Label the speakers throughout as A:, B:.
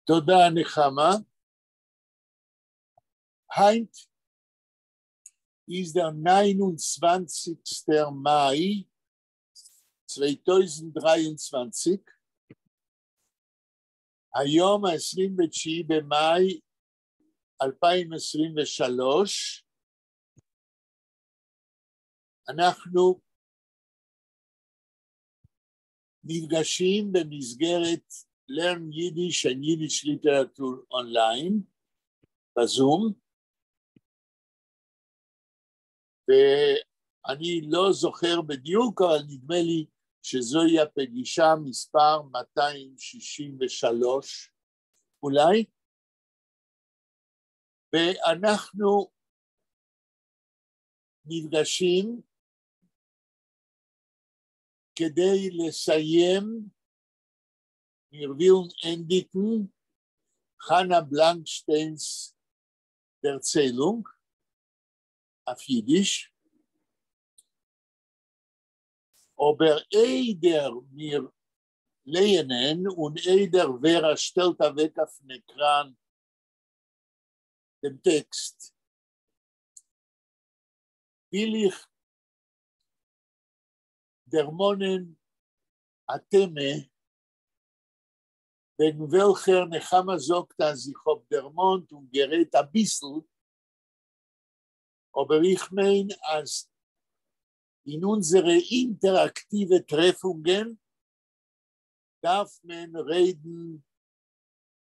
A: תודה נחמה. היינט איז דער ניין און צוואנציגסטער מאי 2023, היום ה-29 במאי 2023, אנחנו נפגשים במסגרת Learn Yiddish and Yiddish Literature Online בזום, ואני לא זוכר בדיוק, אבל נדמה לי שזוהי הפגישה מספר 263 אולי, ואנחנו נפגשים כדי לסיים מיר ווילן ענדיקן חנה בלאנקשטיינס דערציילונג אויף יידיש, אבער איידער מיר לייענען און איידער ווערא שטעלט אוועק אויפן עקראן דעם טעקסט, וויל איך דערמאנען א טעמע וועגן וועלכער נחמה זאגט אז איך האב דערמאנט און גערעדט אביסל, אבער איך מיין אז אין אונזערע אינטעראקטיווע טרעפונגען דארף מען רעדן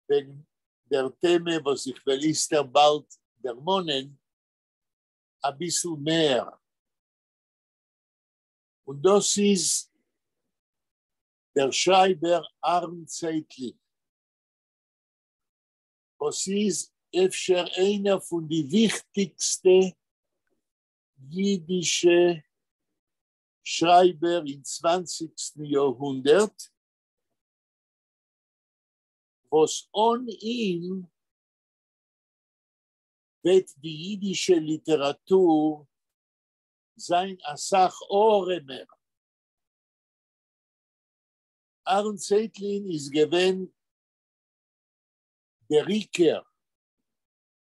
A: וועגן דער טעמע וואס איך וועל איצטער באלד דערמאנען אביסל מער, און דאס איז דער שרייבער אהרן צייטלין, וואס איז אפשר איינער פון די וויכטיגסטע יידישע שרייבער אין צוואנציגסטן יארהונדערט, וואס אן אים וועט די יידישע ליטעראטור זיין אסאך ארעמער. אהרן צייטלין איז געווען דער עיקר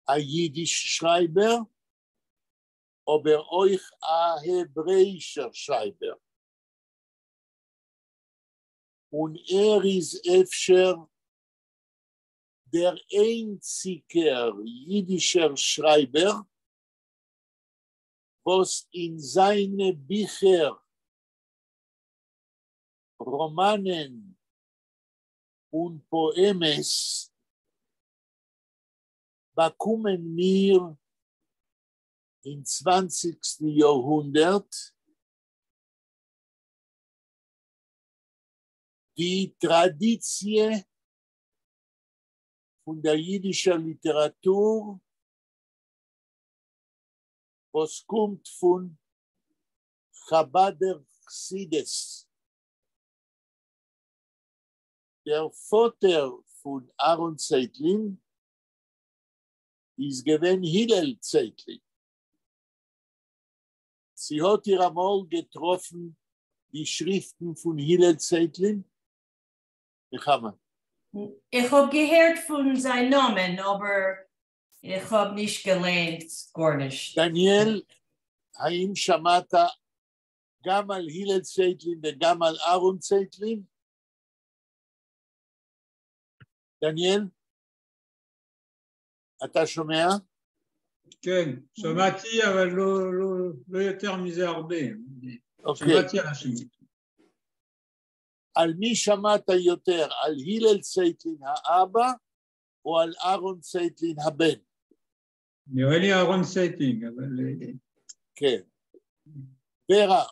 A: א יידיש שרייבער, אבער אויך א העברעאישער שרייבער, און ער איז אפשר דער איינציקער יידישער שרייבער וואס אין זיינע ביכער, ראמאנען און פאעמעס באקומען מיר אין צוואנציגסטן יארהונדערט די טראדיציע פון דער יידישער ליטעראטור וואס קומט פון חבדער חסידות. דער פאטער פון אהרן צייטלין איז געווען הלל צייטלין. צי האט איר אמאל געטראפן די שריפטן פון הלל צייטלין? נחמה.
B: איך האב געהערט פון זיין נאמען אבער איך האב נישט געליינט גארנישט.
A: דניאל, האם שמעת גם על הלל צייטלין וגם על אהרן צייטלין? דניאל? אתה שומע?
C: כן, שמעתי, אבל לא, לא, לא יותר מזה הרבה.
A: אוקיי.
C: שמעתי על השם.
A: על מי שמעת יותר? על הלל צייטלין האבא או על אהרן צייטלין הבן?
C: נראה לי אהרון צייטלין, אבל...
A: כן. ורה,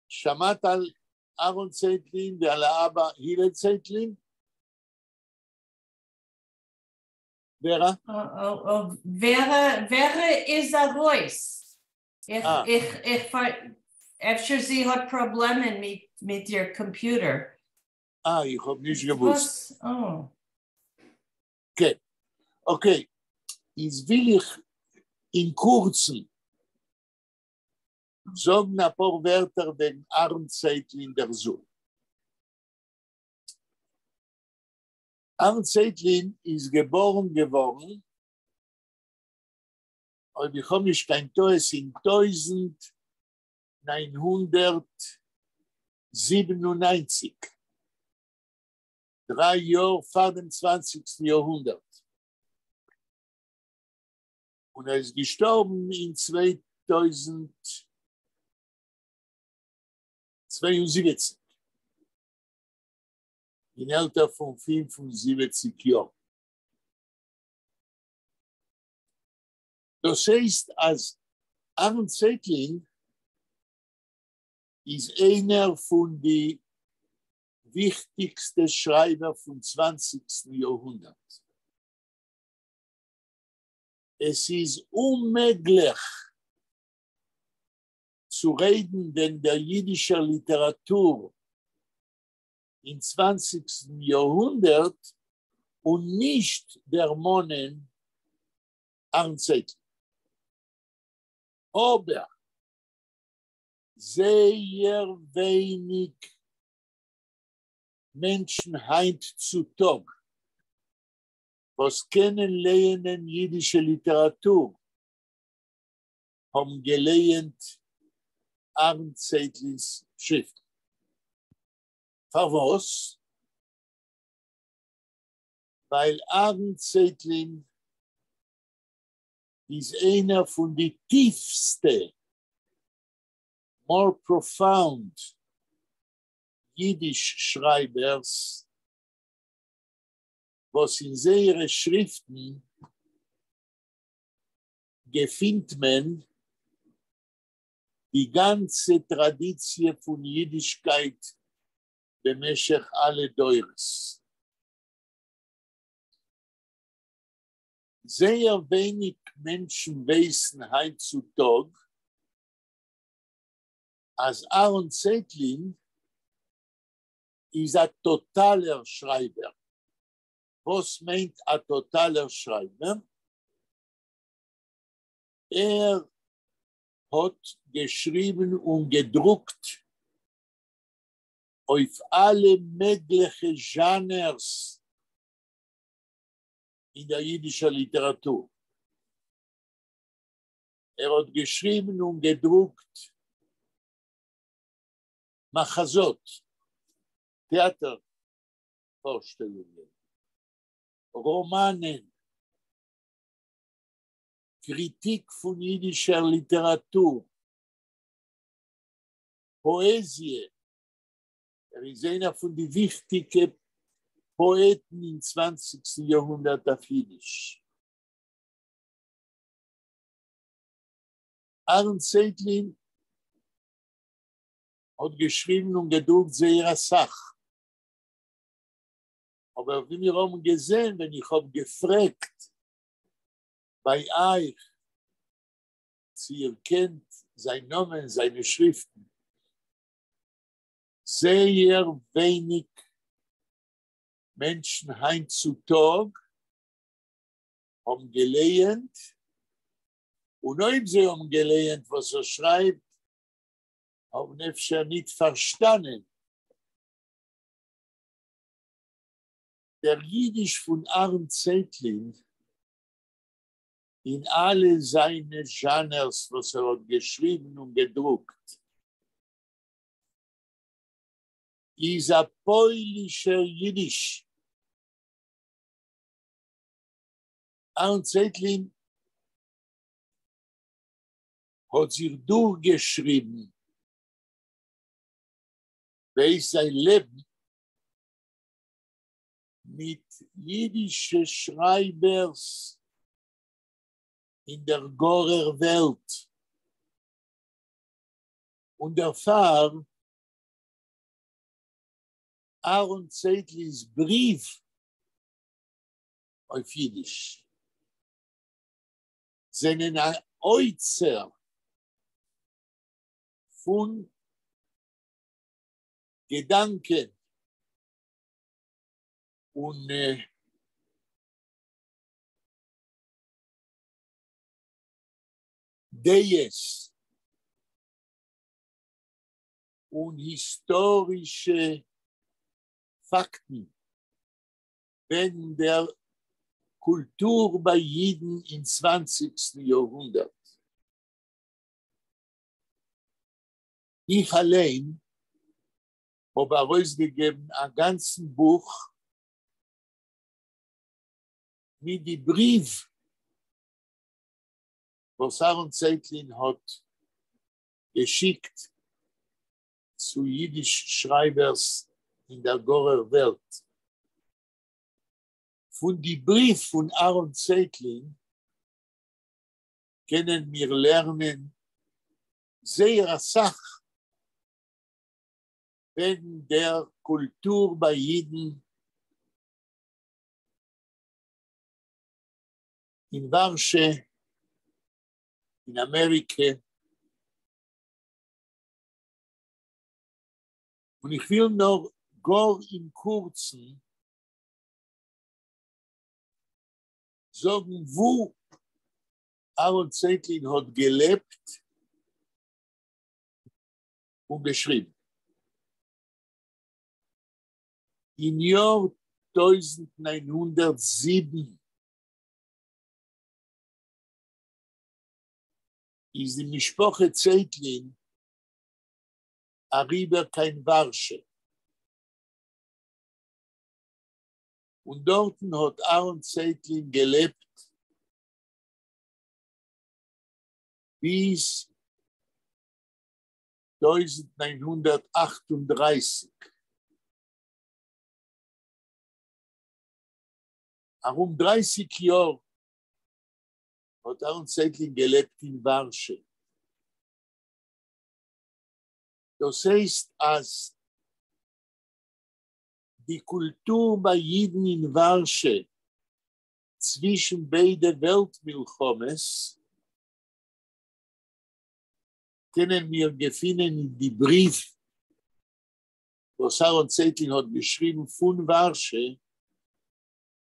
A: שמעת על אהרן צייטלין ועל האבא הלל צייטלין? ורה?
B: ורה איז ארויס. איך, איך, איך, אפשר זי האט פראבלעמען מיט, מיט איר קאמפיוטער.
A: אה, איך האב נישט געוואוסט.
B: וואס? אה.
A: כן. אוקיי, איז וויל איך אין קורצן זאגן א פאר ווערטער וועגן אהרן צייטלין דער זון. אַהרן צייטלין איז געבאָרן געוואָרן, אויב איך האָב נישט קיין טעות, אין 1997, 3 יאָר פֿאַר דעם 20סטן יאָרהונדערט. און ער איז געשטאָרבן אין 2072, אין עלטער פֿון 75 יאָר. דאָס הייסט, אַז אַהרן צייטלין איז איינער פֿון די וויכטיקסטע שרייבער פֿון 20סטן יאָרהונדערט. עס איז אוממעגלעך צו רעדן וועגן דער יידישער ליטעראַטור אין 20סטן יאָרהונדערט און נישט דערמאָנען אַהרן צייטלין. אָבער זייער ווייניק מענטשן היינט צו טאָג, וואָס קענען לייענען יידישע ליטעראַטור, האָבן געלייענט אַהרן צייטלינס שריפטן. פֿאַרוואָס? ווייל אַהרן צייטלין איז איינער פֿון די טיפֿסטע, more profound יידיש שרייבערס, וואָס אין זייערע שריפטן געפינט מען די גאַנצע טראַדיציע פֿון יידישקייט במשך אַלע דורות. זייער ווייניק מענטשן ווייסן היינט צו טאָג, אַז אַהרן צייטלין איז אַ טאָטאַלער שרייבער. וואָס מיינט אַ טאָטאַלער שרייבער? ער האָט געשריבן און געדרוקט אויף אַלע מעגלעכע זשאַנערס אין דער יידישער ליטעראַטור. ער האָט געשריבן און געדרוקט מחזות, טעאַטער-פֿאָרשטעלונגען, ראָמאַנען, קריטיק פֿון יידישער ליטעראַטור, פּאָעזיע. ער איז איינער פֿון די וויכטיקע פּאָעטן אין 20סטן יאָרהונדערט אויף יידיש. אַהרן צייטלין האָט געשריבן און געדרוקט זייער אַ סך. אָבער ווי מיר האָבן געזען, ווען איך האָב געפֿרעגט ביי אייך, צי איר קענט זיין נאָמען, זיינע שריפֿטן, זייער ווייניק מענטשן היינט צו טאָג האָבן געלייענט, און אויב זיי האָבן געלייענט, וואָס ער שרייבט, האָבן אפשר ניט פֿאַרשטאַנען. דער יידיש פֿון אַהרן צייטלין אין אַלע זיינע זשאַנערס, וואָס ער האָט געשריבן און געדרוקט, איז אַ פּוילישער יידיש. אַהרן צייטלין האָט זיך דורכגעשריבן בעת זיין לעבן מיט יידישע שרייבערס אין דער גאָרער וועלט. און דערפֿאַר אַהרן צייטלינס בריוו אויף יידיש זענען אַן אוצר פֿון געדאַנקען און דעות און היסטאָרישע פֿאַקטן. וועגן דער קולטור בײַ ייִדן אין צוואַנציקסטן יאָרהונדערט. איך אַליין האָב אַרויסגעגעבן אַ גאַנצן בוך מיט די בריוו, וואָס אַהרן צייטלין האָט געשיקט צו ייִדיש-שרײַבערס אין דער גאָרער וועלט. פֿון די בריוו פֿון אַהרן צייטלין קענען מיר לערנען זייער אַ סך וועגן דער קולטור בײַ ייִדן אין וואַרשע, אין אַמעריקע. און איך וויל נאָר גאָר אין קורצן זאָגן וווּ אַהרן צייטלין האָט געלעבט און געשריבן. אין יאָר 1907 איז די משפּחה צייטלין אַריבער קיין וואַרשע. און דאָרטן האָט אַהרן צייטלין געלעבט ביז 1938. אַרום 30 יאָר האָט אַהרן צייטלין געלעבט אין וואַרשע. דאָס הייסט, אַז די קולטור בײַ ייִדן אין וואַרשע צווישן ביידע וועלט-מלחמות קענען מיר געפֿינען אין די בריוו, וואָס אַהרן צייטלין האָט געשריבן פֿון וואַרשע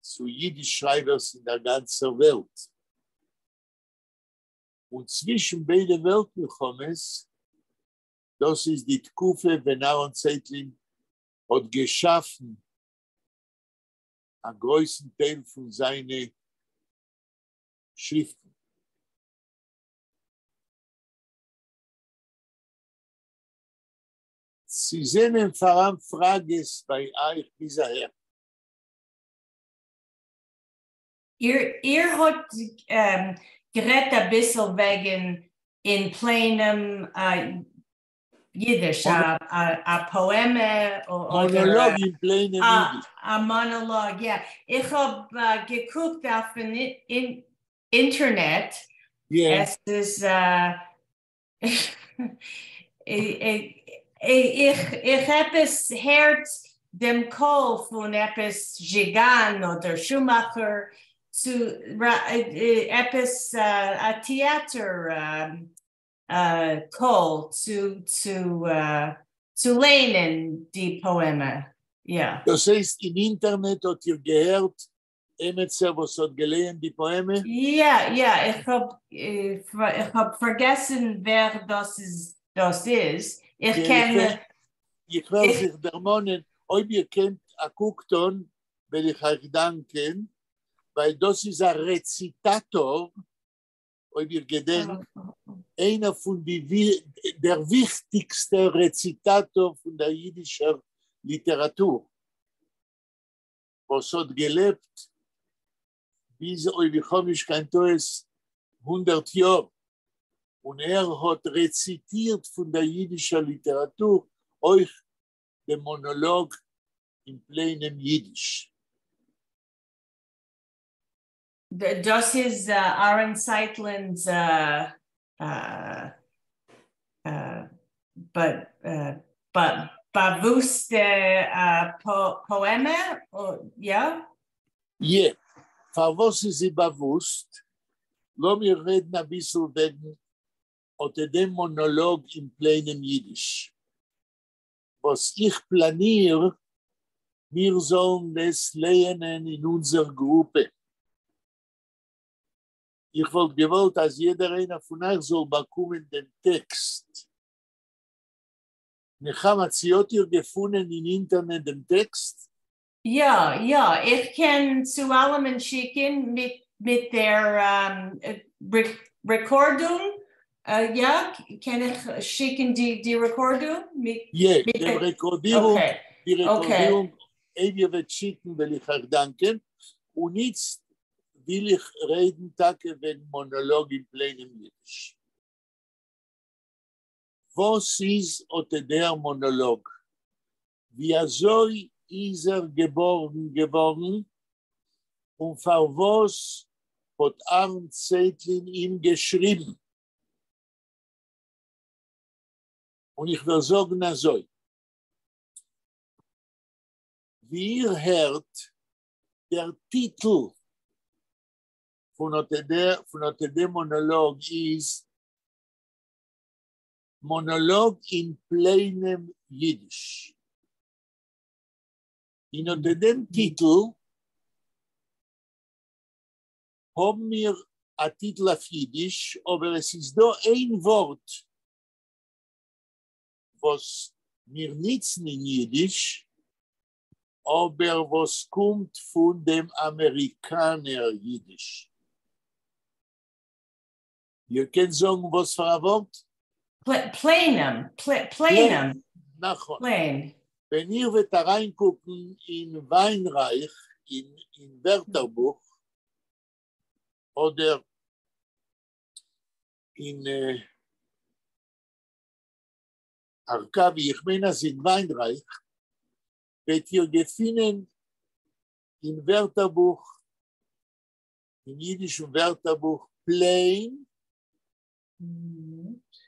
A: צו ייִדיש-שרײַבערס אין דער גאַנצער וועלט. און צווישן ביידע וועלט-מלחמות, דאָס איז די תּקופֿה, ווען אַהרן צייטלין האָט געשאַפֿן אַ גרויסן טייל פֿון זײַנע שריפֿטן. צי זענען פֿאַראַן פֿראַגעס בײַ אײַך ביז אַהער?
B: איר האָט גערעדט אַ ביסל וועגן אין פּלײנעם ייִדיש, אַ פּאָעמע
A: אָדער מאָנאָלאָג אין פּלײנעם ייִדיש.
B: אַ מאָנאָלאָג, יאָ. איך האָב געקוקט אויפֿן אינטערנעט. עס איז איך עפּעס הערט דעם קול פֿון עפּעס זשיגאַן אָדער שומאַכער צו עפּעס אַ טעאַטער קול צו לייענען די פּאָעמע, יאָ.
A: דאָס הייסט, אין אינטערנעט האָט איר געהערט עמעצער וואָס האָט געלייענט די פּאָעמע?
B: יאָ, יאָ, איך האָב איך האָב פֿאַרגעסן ווער דאָס איז דאָס איז. איך קען.
A: איך וועל זיך דערמאָנען, אויב איר קענט אַ קוק טאָן, וועל איך אײַך דאַנקען, ווײַל דאָס איז אַ רעציטאַטאָר, אויב איר געדענקט, איינער פֿון די דער וויכטיקסטער רעציטאַטאָר פֿון דער ייִדישער ליטעראַטור, וואָס האָט געלעבט ביז, אויב איך האָב נישט קיין טעות, 100 יאָר, און ער האָט רעציטירט פֿון דער ייִדישער ליטעראַטור אויך דעם מאָנאָלאָג אין פּלײנעם ייִדיש.
B: דאָס איז אַהרן צייטלינס באַוווּסטע פּאָעמע, יאָ?
A: יע. פֿאַר וואָס איז זי באַוווּסט? לאָמיר רעדן אַ ביסל וועגן אָט דעם מאָנאָלאָג אין פּלײנעם ייִדיש, וואָס איך פּלאַניר, מיר זאָלן עס לייענען אין אונדזער גרופּע. איך וואָלט געוואָלט, אַז יעדער איינער פֿון אײַך זאָל באַקומען דעם טעקסט. נחמה, צי האָט איר געפֿונען אין אינטערנעט דעם טעקסט?
B: יאָ, יאָ, איך קען צו אַלעמען שיקן מיט, מיט דער רעקאָרדונג. יאָ, קען איך שיקן די, די רעקאָרדונג? מיט,
A: יע, די רעקאָרדירונג, די רעקאָרדירונג, אויב איר וועט שיקן, וועל איך אײַך דאַנקען. און איצט וויל איך רעדן טאַקע וועגן מאָנאָלאָג אין פּלײנעם ייִדיש. וואָס איז אָט דער מאָנאָלאָג? ווי אַזוי איז ער געבאָרן געוואָרן און פֿאַר וואָס האָט אַהרן צייטלין אים געשריבן? און איך וועל זאָגן אַזוי, ווי איר הערט, דער טיטל פֿון אָט דער, פֿון אָט דעם מאָנאָלאָג איז מאָנאָלאָג אין פּלײנעם ייִדיש. אין אָט דעם טיטל האָבן מיר אַ טיטל אויף ייִדיש, אָבער עס איז דאָ איין וואָרט, וואָס מיר ניצן אין ייִדיש, אָבער וואָס קומט פֿון דעם אַמעריקאַנער ייִדיש. איר קענט זאָגן וואָס פֿאַר אַ וואָרט?
B: פּלײנעם, פּלײנעם.
A: נכון.
B: פּלײן.
A: ווען איר וועט אַרײַנקוקן אין ווײַנרײַך, אין, אין ווערטערבוך, אָדער אין האַרקאַווי, איך מיין, אַז אין ווײַנרײַך, וועט איר געפֿינען אין ווערטערבוך, אין ייִדישן ווערטערבוך פּלײן,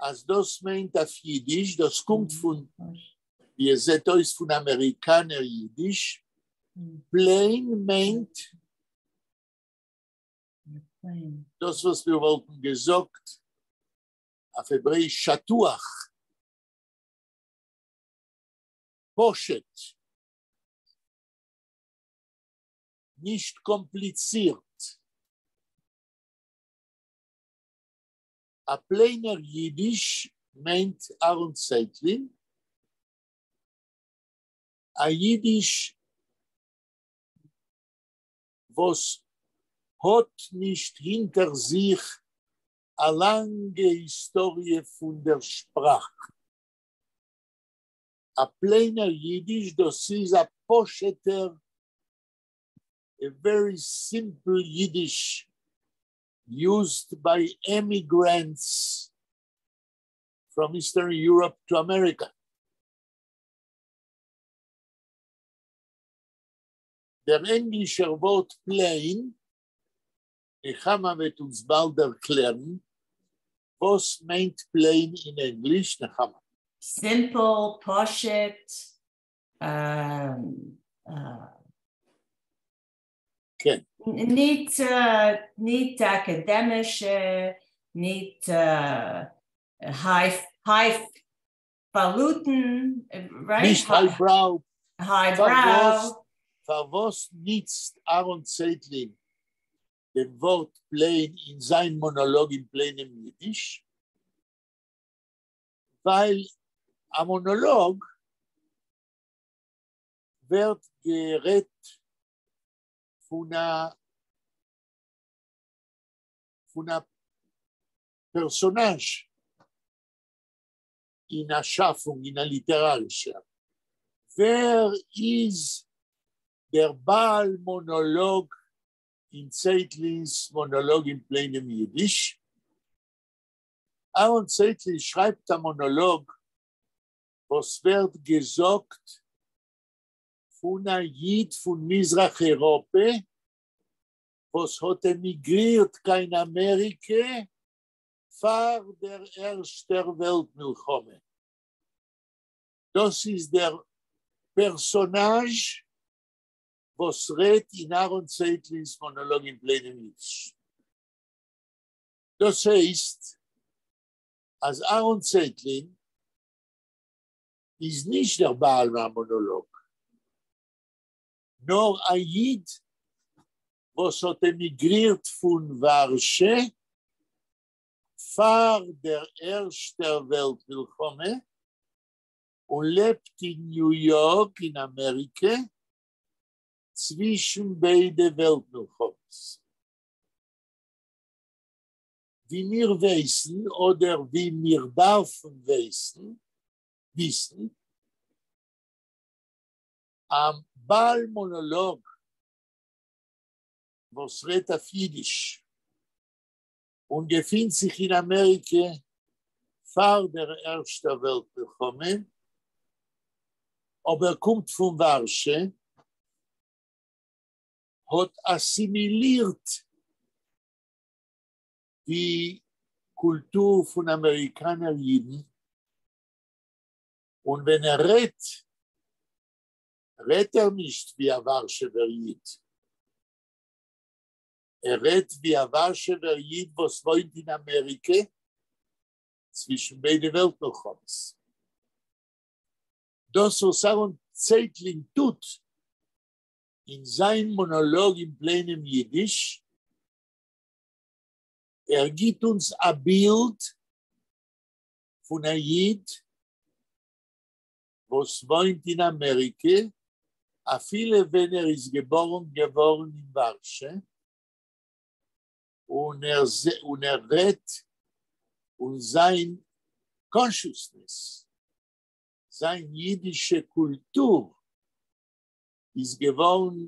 A: אַז דאָס מיינט אויף ייִדיש, דאָס קומט פֿון, ווי עס זעט אויס, פֿון אַמעריקאַנער ייִדיש. פּלײן מיינט דאָס, וואָס מיר וואָלטן געזאָגט אויף העברעיִש שטוח, פּשוט, נישט קאָמפּליצירט. אַ פּלײנער ייִדיש מיינט אַהרן צייטלין, אַ ייִדיש, וואָס האָט נישט הינטער זיך אַ לאַנגע היסטאָריע פֿון דער שפּראַך. אַ פּלײנער ייִדיש, דאָס איז אַ פּשוטער, a very simple Yiddish used by emigrants from Eastern Europe to America. דער ענגלישער וואָרט plain, נחמה וועט אונדז באַלד דערקלערן, וואָס מיינט plain אין ענגליש, נחמה?
B: Simple, פּשוט,
A: כן.
B: ניט, ניט אַקאַדעמישע, ניט highfalutin, right?
A: נישט highbrow.
B: Highbrow.
A: פֿאַר וואָס ניצט אַהרן צייטלין דעם וואָרט plain אין זײַן מאָנאָלאָג אין פּלײנעם ייִדיש? ווײַל אַ מאָנאָלאָג ווערט גערעדט פֿון אַ פּערסאָנאַזש אין אַ שאַפֿונג, אין אַ ליטעראַרישער. ווער איז דער בעל־מאָנאָלאָג אין צייטלינס מאָנאָלאָג אין פּלײנעם ייִדיש? אַהרן צייטלין שרײַבט אַ מאָנאָלאָג, וואָס ווערט געזאָגט פֿון אַ ייִד פֿון מיזרח־אייראָפּע, וואָס האָט עמיגרירט קיין אַמעריקע פֿאַר דער ערשטער וועלט־מלחמה. דאָס איז דער פּערסאָנאַזש, וואָס רעדט אין אַהרן צייטלינס מאָנאָלאָג אין פּלײנעם ייִדיש. דאָס הייסט, אַז אַהרן צייטלין איז נישט דער בעל־מאָנאָלאָג, נאָר אַ ייִד, וואָס האָט עמיגרירט פֿון וואַרשע פֿאַר דער ערשטער וועלט־מלחמה און לעבט אין ניו־יאָרק אין אַמעריקע. צווישן ביידע וועלט-מלחמות. ווי מיר ווייסן, אדער ווי מיר דארפן ווייסן, וויסן, א בעל מאנאלאג וואס רעדט אויף אידיש און געפינט זיך אין אמעריקע פאר דער ערשטער וועלט מלחמה, אבער קומט פון ווארשע, האט אסימילירט די קולטור פון אמעריקאנער אידן, און ווען ער רעדט, רעדט ער נישט ווי א ווארשעווער איד, ער רעדט ווי א ווארשעווער איד וואס וואוינט אין אמעריקע צווישן ביידע וועלט מלחמות. דאס וואס אהרן צייטלין טוט אין זיין מאנאלאג אין פלעינעם אידיש, ער גיט אונז א בילד פון א איד וואס וואוינט אין אמעריקע, אפילו ווען ער איז געבארן געווארן אין ווארשע, און ער און ער רעדט און זיין consciousness, זיין אידישע קולטור איז געווארן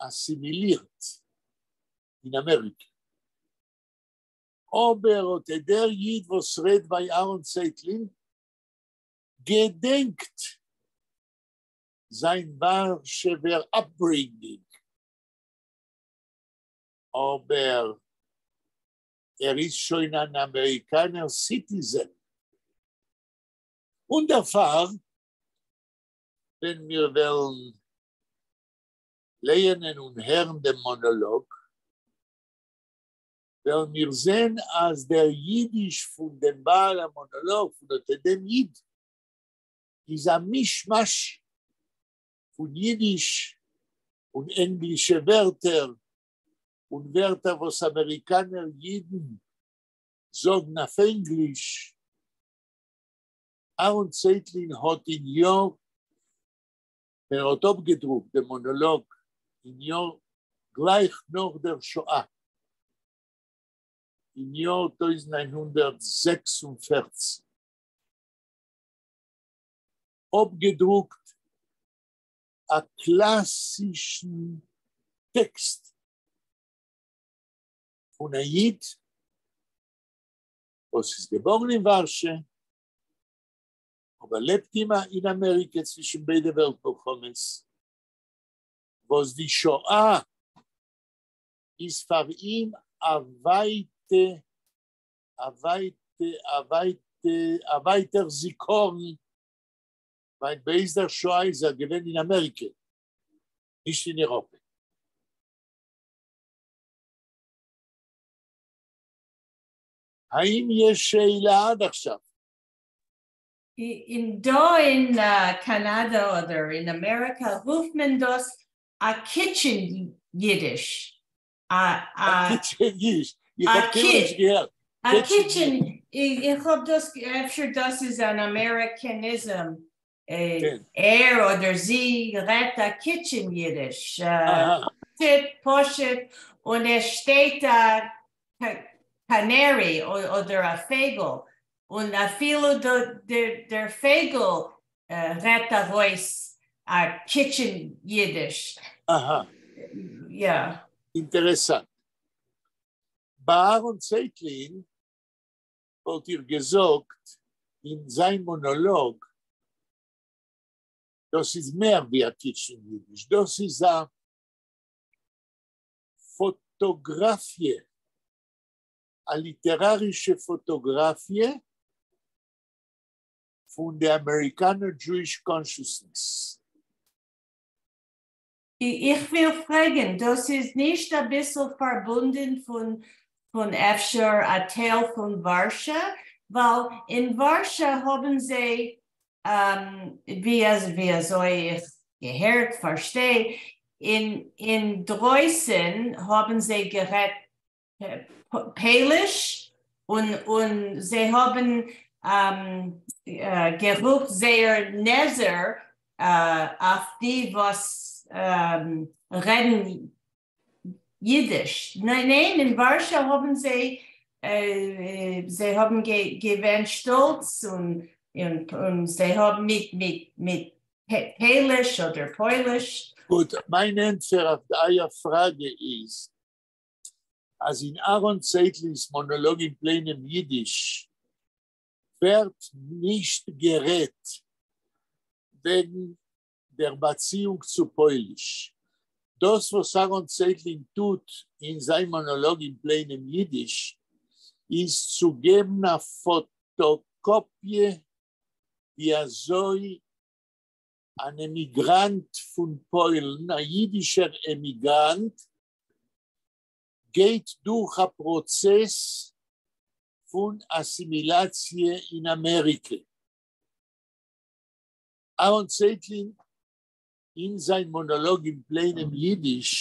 A: אסימילירט אין אמעריקע. אבער אט דער איד וואס רעדט ביי אהרן צייטלין געדענקט זיין ווארשעווער upbringing, אבער ער איז שוין אן אמעריקאנער citizen. און דערפאר, ווען מיר וועלן לייענען און הערן דעם מאנאלאג, וועלן מיר זען אז דער יידיש פון דעם בעל המאנאלאג, פון אט דעם איד, איז א מישמאש פון יידיש און ענגלישע ווערטער און ווערטער וואס אמעריקאנער אידן זאגן אויף ענגליש. אהרן צייטלין האט אין יאר, ווען ער האט אפגעדרוקט דעם מאנאלאג אין יאר גלייך נאך דער שואה, אין יאר 1946, אפגעדרוקט א קלאסישן טעקסט פון א איד וואס איז געבארן אין ווארשע, אבער לעבט אין אמעריקע צווישן ביידע וועלט מלחמות, וואס די שואה איז פאר אים א ווייטע, א ווייטע, א ווייטע, א ווייטער זיכרון, ווייל בעת דער שואה איז ער געווען אין אמעריקע, נישט אין אירופע. האם יש שאלה עד עכשיו?
B: אין דא אין קאנאדע אדער אין אמעריקא רופט מען דאס א kitchen יידיש.
A: א kitchen יידיש? איך האב קיינמאל נישט געהערט.
B: א kitchen, איך האב דאס, אפשר דאס איז אן Americanism. ער אדער זי רעדט א kitchen יידיש. פשוט, פשוט, און עס שטייט א canary אדער א פייגל, און אפילו דער פייגל רעדט ארויס א kitchen יידיש.
A: אהא.
B: יא.
A: אינטערעסאנט. ביי אהרן צייטלין וואלט איך געזאגט אין זיין מאנאלאג, דאס איז מער ווי א kitchen יידיש, דאס איז א פאטאגראפיע, א ליטערארישע פאטאגראפיע פון די אמעריקאנער Jewish consciousness.
B: איך וויל פרעגן, דאס איז נישט אביסל פארבונדן פון אפשר א טייל פון ווארשע, ווייל אין ווארשע האבן זיי, ווי אזוי איך געהערט, פארשטיי, אין דרויסן האבן זיי גערעדט פויליש, און זיי האבן גערוקט זייער נעזער אויף די וואס רעדן ייִדיש. ניין, ניין, אין וואַרשע האָבן זיי, זיי האָבן געווען שטאָלץ און זיי האָבן מיט, מיט, מיט פּעליש אָדער פּויליש.
A: גוט, מײַן ענטפֿער אויף אײַער פֿראַגע איז, אַז אין אַהרן צייטלינס מאָנאָלאָג אין פּלעינעם ייִדיש ווערט נישט גערעדט וועגן דער באַציִונג צו פּויליש. דאָס, וואָס אַהרן צייטלין טוט אין זײַן מאָנאָלאָג אין פּלעינעם ייִדיש, איז צו געבן אַ פֿאָטאָקאָפּיע, ווי אַזוי אַן עמיגראַנט פֿון פּוילן, אַ ייִדישער עמיגראַנט, גייט דורך אַ פּראָצעס פֿון אַסימילאַציע אין אַמעריקע. אַהרן צייטלין אין זײַן מאָנאָלאָג אין פּלעינעם ייִדיש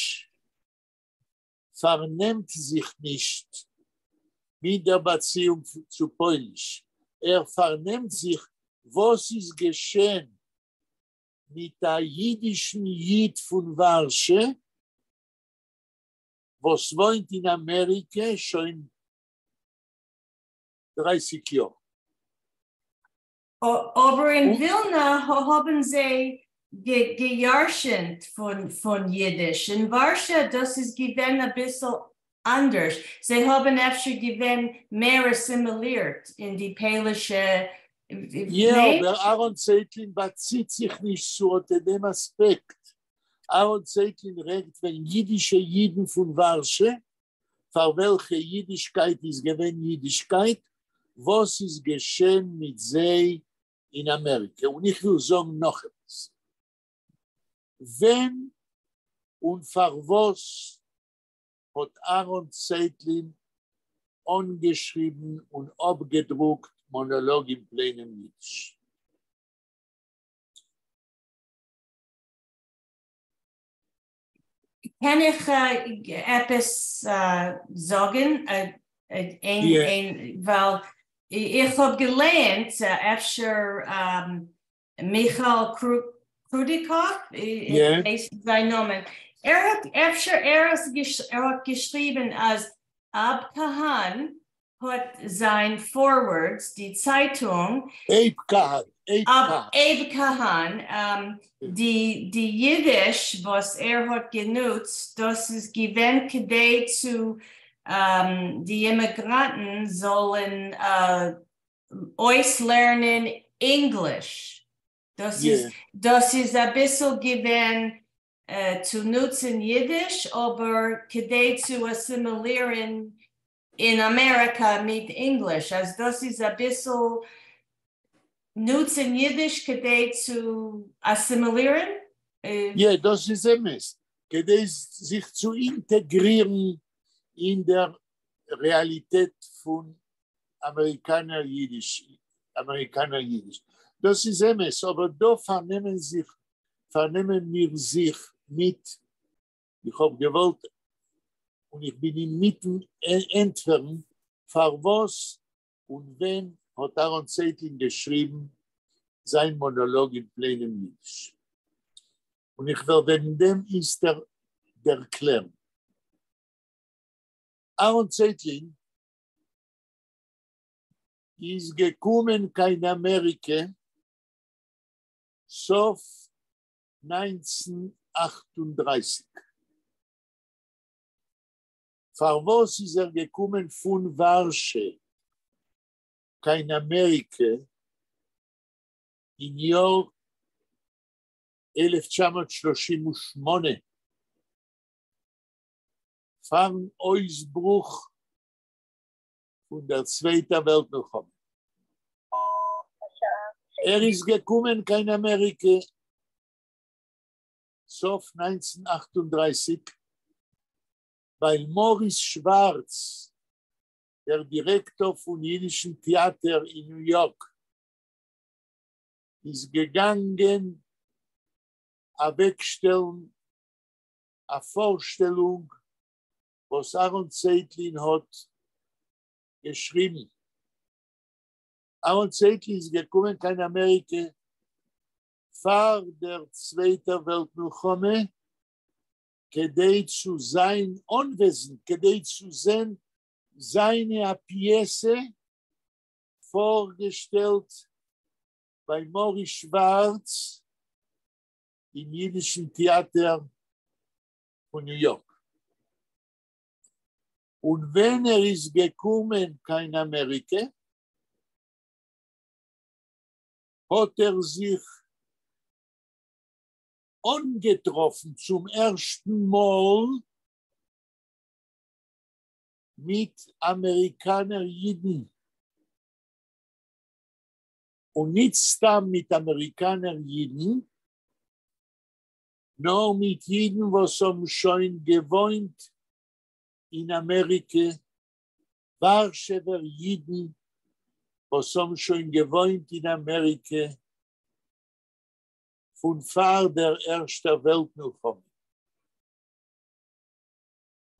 A: פֿאַרנעמט זיך נישט מיט דער באַציִונג צו פּויליש. ער פֿאַרנעמט זיך, וואָס איז געשען מיט אַ ייִדישן ייִד פֿון וואַרשע, וואָס וואוינט אין אַמעריקע שוין 30 יאָר.
B: אָבער אין ווילנע האָבן זיי געירשנט פֿון ייִדיש. אין וואַרשע, דאָס איז געווען אַ ביסל אַנדערש. זיי האָבן אפֿשר געווען מער אַסימילירט אין די פּוילישע.
A: יאָ, אָבער אַהרן צייטלין באַציט זיך נישט צו אָט דעם אַספּעקט. אַהרן צייטלין רעדט וועגן ייִדישע ייִדן פֿון וואַרשע, פֿאַר וועלכע ייִדישקייט איז געווען ייִדישקייט, וואָס איז געשען מיט זיי אין אַמעריקע. און איך וויל זאָגן נאָך עפּעס. ווען און פֿאַר וואָס האָט אַהרן צייטלין אָנגעשריבן און אָפּגעדרוקט מאָנאָלאָג אין פּלעינעם ייִדיש?
B: קען איך עפּעס זאָגן? ווײַל איך האָב געלייענט, אפֿשר מיכאל קרודיקאָוו, איך ווייס זײַן נאָמען. ער האָט אפֿשר ער האָט געשריבן, אַז אַב קאַהאַן האָט זײַן פֿאָרווערטס, די צײַטונג.
A: אייב קאַהאַן, אייב קאַהאַן.
B: אייב קאַהאַן, די ייִדיש, וואָס ער האָט גענוצט, דאָס איז געווען כּדי צו די אימיגראַנטן זאָלן אויסלערנען ענגליש. דאָס איז, דאָס איז אַ ביסל געווען צו נוצן ייִדיש, אָבער כּדי צו אַסימילירן אין אַמעריקע מיט ענגליש, אַז דאָס איז אַ ביסל נוצן ייִדיש כּדי צו אַסימילירן.
A: יאָ, דאָס איז אמת. כּדי זיך צו אינטעגרירן אין דער רעאַליטעט פֿון אַמעריקאַנער ייִדיש, אַמעריקאַנער ייִדיש. דאָס איז אמת, אָבער דאָ פֿאַרנעמען זיך, פֿאַרנעמען מיר זיך מיט, איך האָב געוואָלט און איך בין אין מיטן ענטפֿערן, פֿאַר וואָס און ווען האָט אַהרן צייטלין געשריבן זײַן מאָנאָלאָג אין פּלעינעם ייִדיש. און איך וועל וועגן דעם איצטער דערקלערן. אַהרן צייטלין איז געקומען קיין אַמעריקע סוף 1938. פֿאַר וואָס איז ער געקומען פֿון וואַרשע קיין אַמעריקע אין יאָר 1938 פֿאַרן אויסברוך פֿון דער צווייטער וועלט-מלחמה? ער איז געקומען קיין אַמעריקע סוף 1938, ווײַל מאָריס שוואַרץ, דער דירעקטאָר פֿון ייִדישן טעאַטער אין ניו-יאָרק, איז געגאַנגען אַוועקשטעלן אַ פֿאָרשטעלונג, וואָס אַהרן צייטלין האָט געשריבן. אַהרן צייטלין איז געקומען קיין אַמעריקע פֿאַר דער צווייטער וועלט-מלחמה. כדי צו זיין אנוועזנד, כדי צו זען זיינע א פיעסע פארגעשטעלט ביי מאריס שווארץ אין אידישן טעאטער פון ניו יארק. און ווען ער איז געקומען קיין אמעריקע האט ער זיך אנגעטראפן צום ערשטן מאל מיט אמעריקאנער אידן, און ניט סתם מיט אמעריקאנער אידן, נאר מיט אידן וואס האבן שוין געוואוינט אין אמעריקע, ווארשעווער אידן וואס האבן שוין געוואוינט אין אמעריקע פון פאר דער ערשטער וועלט מלחמה.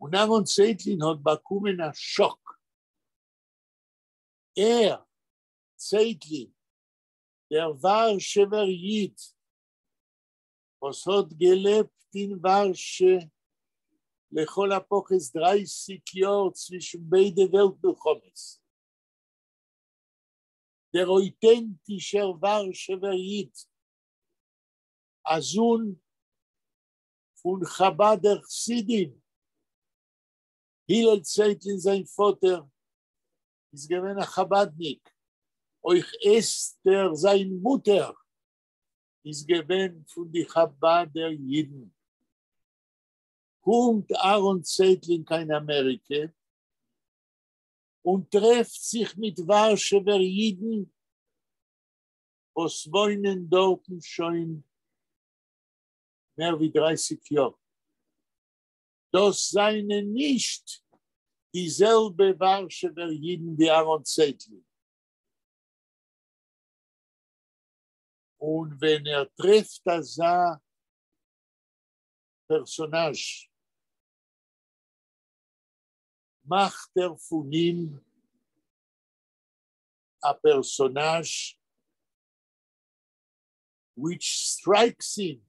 A: און אהרן צייטלין האט באקומען א שאק. ער, צייטלין, דער ווארשעווער איד, וואס האט געלעבט אין ווארשע לכל הפחות דרייסיג יאר צווישן ביידע וועלט מלחמות, דער אויטענטישער ווארשעווער איד, א זון פון חבד'ער חסידים, הלל צייטלין זיין פאטער איז געווען א חבדניק, אויך אסתר זיין מוטער איז געווען פון די חבד'ער אידן. קומט אהרן צייטלין קיין אמעריקע און טרעפט זיך מיט ווארשעווער אידן וואס וואוינען דארטן שוין מער ווי דרייסיג יאר. דאס זענען נישט די זעלבע ווארשעווער אידן ווי אהרן צייטלין. און ווען ער טרעפט אזא פערסאנאזש מאכט ער פון אים א פערסאנאזש which strikes him,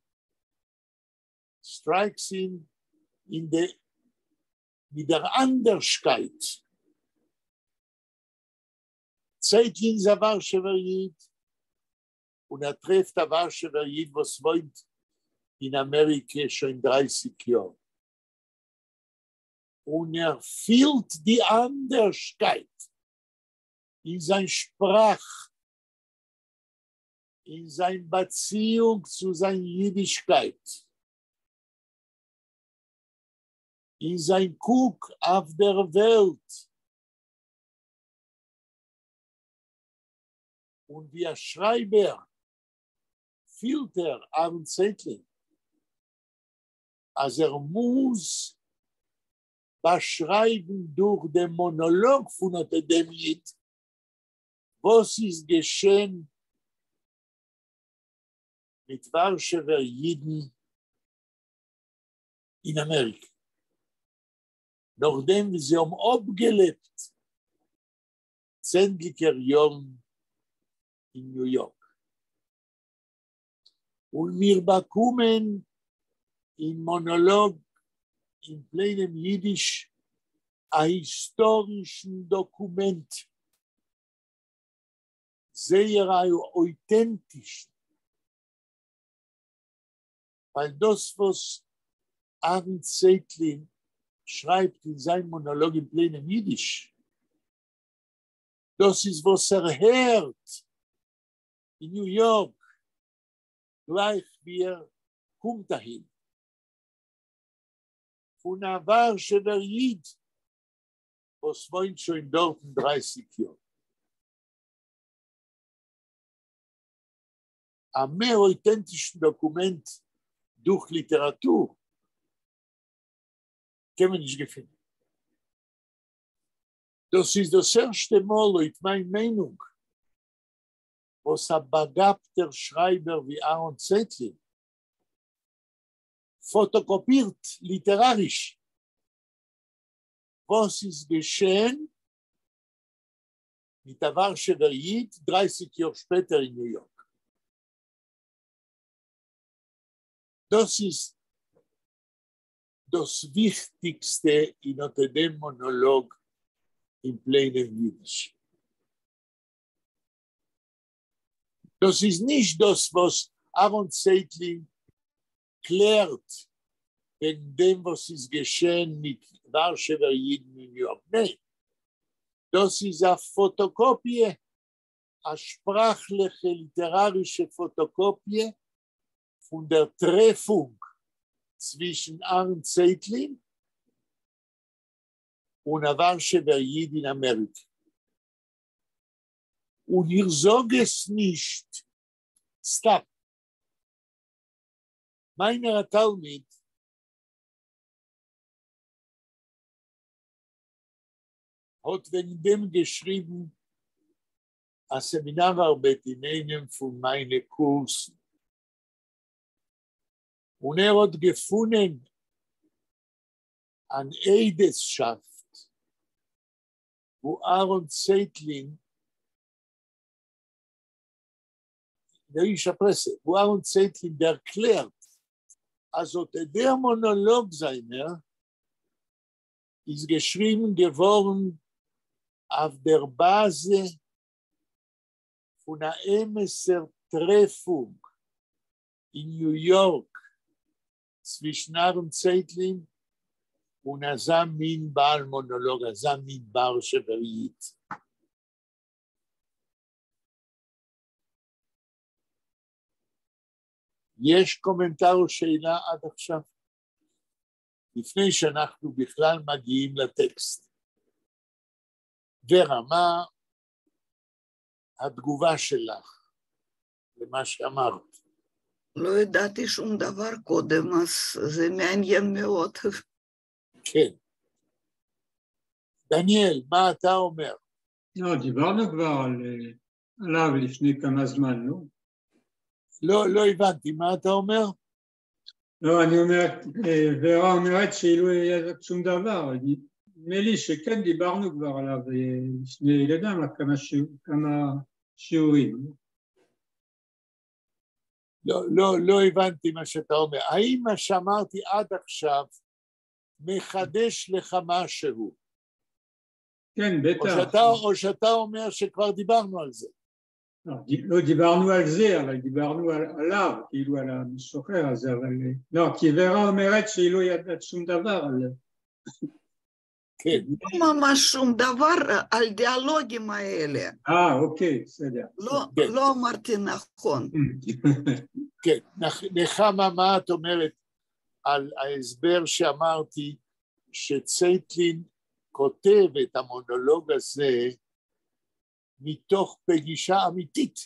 A: strikes him אין די מיט דער אנדערשקייט. צייטלין איז א ווארשעווער איד, און ער טרעפט א ווארשעווער איד וואס וואוינט אין אמעריקע שוין דרייסיג יאר, און ער פילט די אנדערשקייט אין זיין שפראך, אין זיין באציאונג צו זיין אידישקייט, אין זיין קוק אויף דער וועלט, און ווי א שרייבער פילט ער, אהרן צייטלין, אז ער מוז באשרייבן דורך דעם מאנאלאג פון אט דעם איד וואס איז געשען מיט ווארשעווער אידן אין אמעריקע נאכדעם ווי זיי האבן אפגעלעבט צענדליגער יארן אין ניו יארק. און מיר באקומען אין מאנאלאג אין פלעינעם אידיש א היסטארישן דאקומענט, זייער א אויטענטישן, ווייל דאס וואס אהרן צייטלין שרייבט אין זיין מאנאלאג אין פלעינעם אידיש, דאס איז וואס ער הערט אין ניו יארק גלייך ווי ער קומט אהין, פון א ווארשעווער איד וואס וואוינט שוין דארטן דרייסיג יאר. א מער אויטענטישן דאקומענט דורך ליטעראטור קען מען נישט געפינען. דאס איז דאס ערשטע מאל לויט מיין מיינונג וואס א באגאבטער שרייבער ווי אהרן צייטלין פאטאקאפירט ליטעראריש וואס איז געשען מיט א ווארשעווער איד דרייסיג יאר שפעטער אין ניו יארק. דאס איז. דאָס וויכטיקסטע אין אָט דעם מאָנאָלאָג אין פּלעינעם ייִדיש. דאָס איז נישט דאָס, וואָס אַהרן צייטלין קלערט וועגן דעם, וואָס איז געשען מיט וואַרשעווער ייִדן אין ניו-יאָרק. ניין, דאָס איז אַ פֿאָטאָקאָפּיע, אַ שפּראַכלעכע ליטעראַרישע פֿאָטאָקאָפּיע פֿון דער טרעפֿונג צווישן אַהרן צייטלין און אַ וואַרשעווער ייִד אין אַמעריקע. און איך זאָג עס נישט סתּם. מײַנער אַ תּלמיד האָט וועגן דעם געשריבן אַ סעמינאַר-אַרבעט אין איינעם פֿון מײַנע קורסן. און ער האָט געפֿונען אַן עדותשאַפֿט, וווּ אַהרן צייטלין, דער ייִדישער פּרעסע, וווּ אַהרן צייטלין דערקלערט, אַז אָט דער מאָנאָלאָג זײַנער איז געשריבן געוואָרן אויף דער באַזע פֿון אַ אמתער טרעפֿונג אין ניו-יאָרק צווישן אַהרן צייטלין און אַזאַ מין בעל-מאָנאָלאָג, אַזאַ מין וואַרשעווער ייִד. יש קומנטר או שאלה עד עכשיו? לפני שאנחנו בכלל מגיעים לטקסט. ורה, מה התגובה שלך למה שאמרת?
D: לא ידעתי שום דבר קודם, אז זה מעניין מאוד.
A: כן. דניאל, מה אתה אומר?
C: לא, דיברנו כבר על, עליו לפני כמה זמן, לא?
A: לא, לא הבנתי, מה אתה אומר?
C: לא, אני אומר, ורה אומרת שהיא לא ידעת שום דבר. נדמה לי שכן דיברנו כבר עליו לפני, לא יודע מה, כמה, שיעור, כמה שיעורים.
A: לא, לא, לא הבנתי מה שאתה אומר. האם מה שאמרתי עד עכשיו מחדש לך משהו?
C: כן, בטח.
A: או שאתה, או שאתה אומר שכבר דיברנו על זה.
C: לא, לא דיברנו על זה, אבל דיברנו על, עליו, כאילו על המשורר הזה, אבל... לא, כי ורה אומרת שהיא לא ידעת שום דבר על...
A: כן.
D: לא ממש שום דבר על דיאלוגים האלה.
C: אה, אוקיי, בסדר.
D: לא,
A: כן.
D: לא אמרתי נכון.
A: כן, נחמה, מה את אומרת על ההסבר שאמרתי שצייטלין כותב את המונולוג הזה מתוך פגישה אמיתית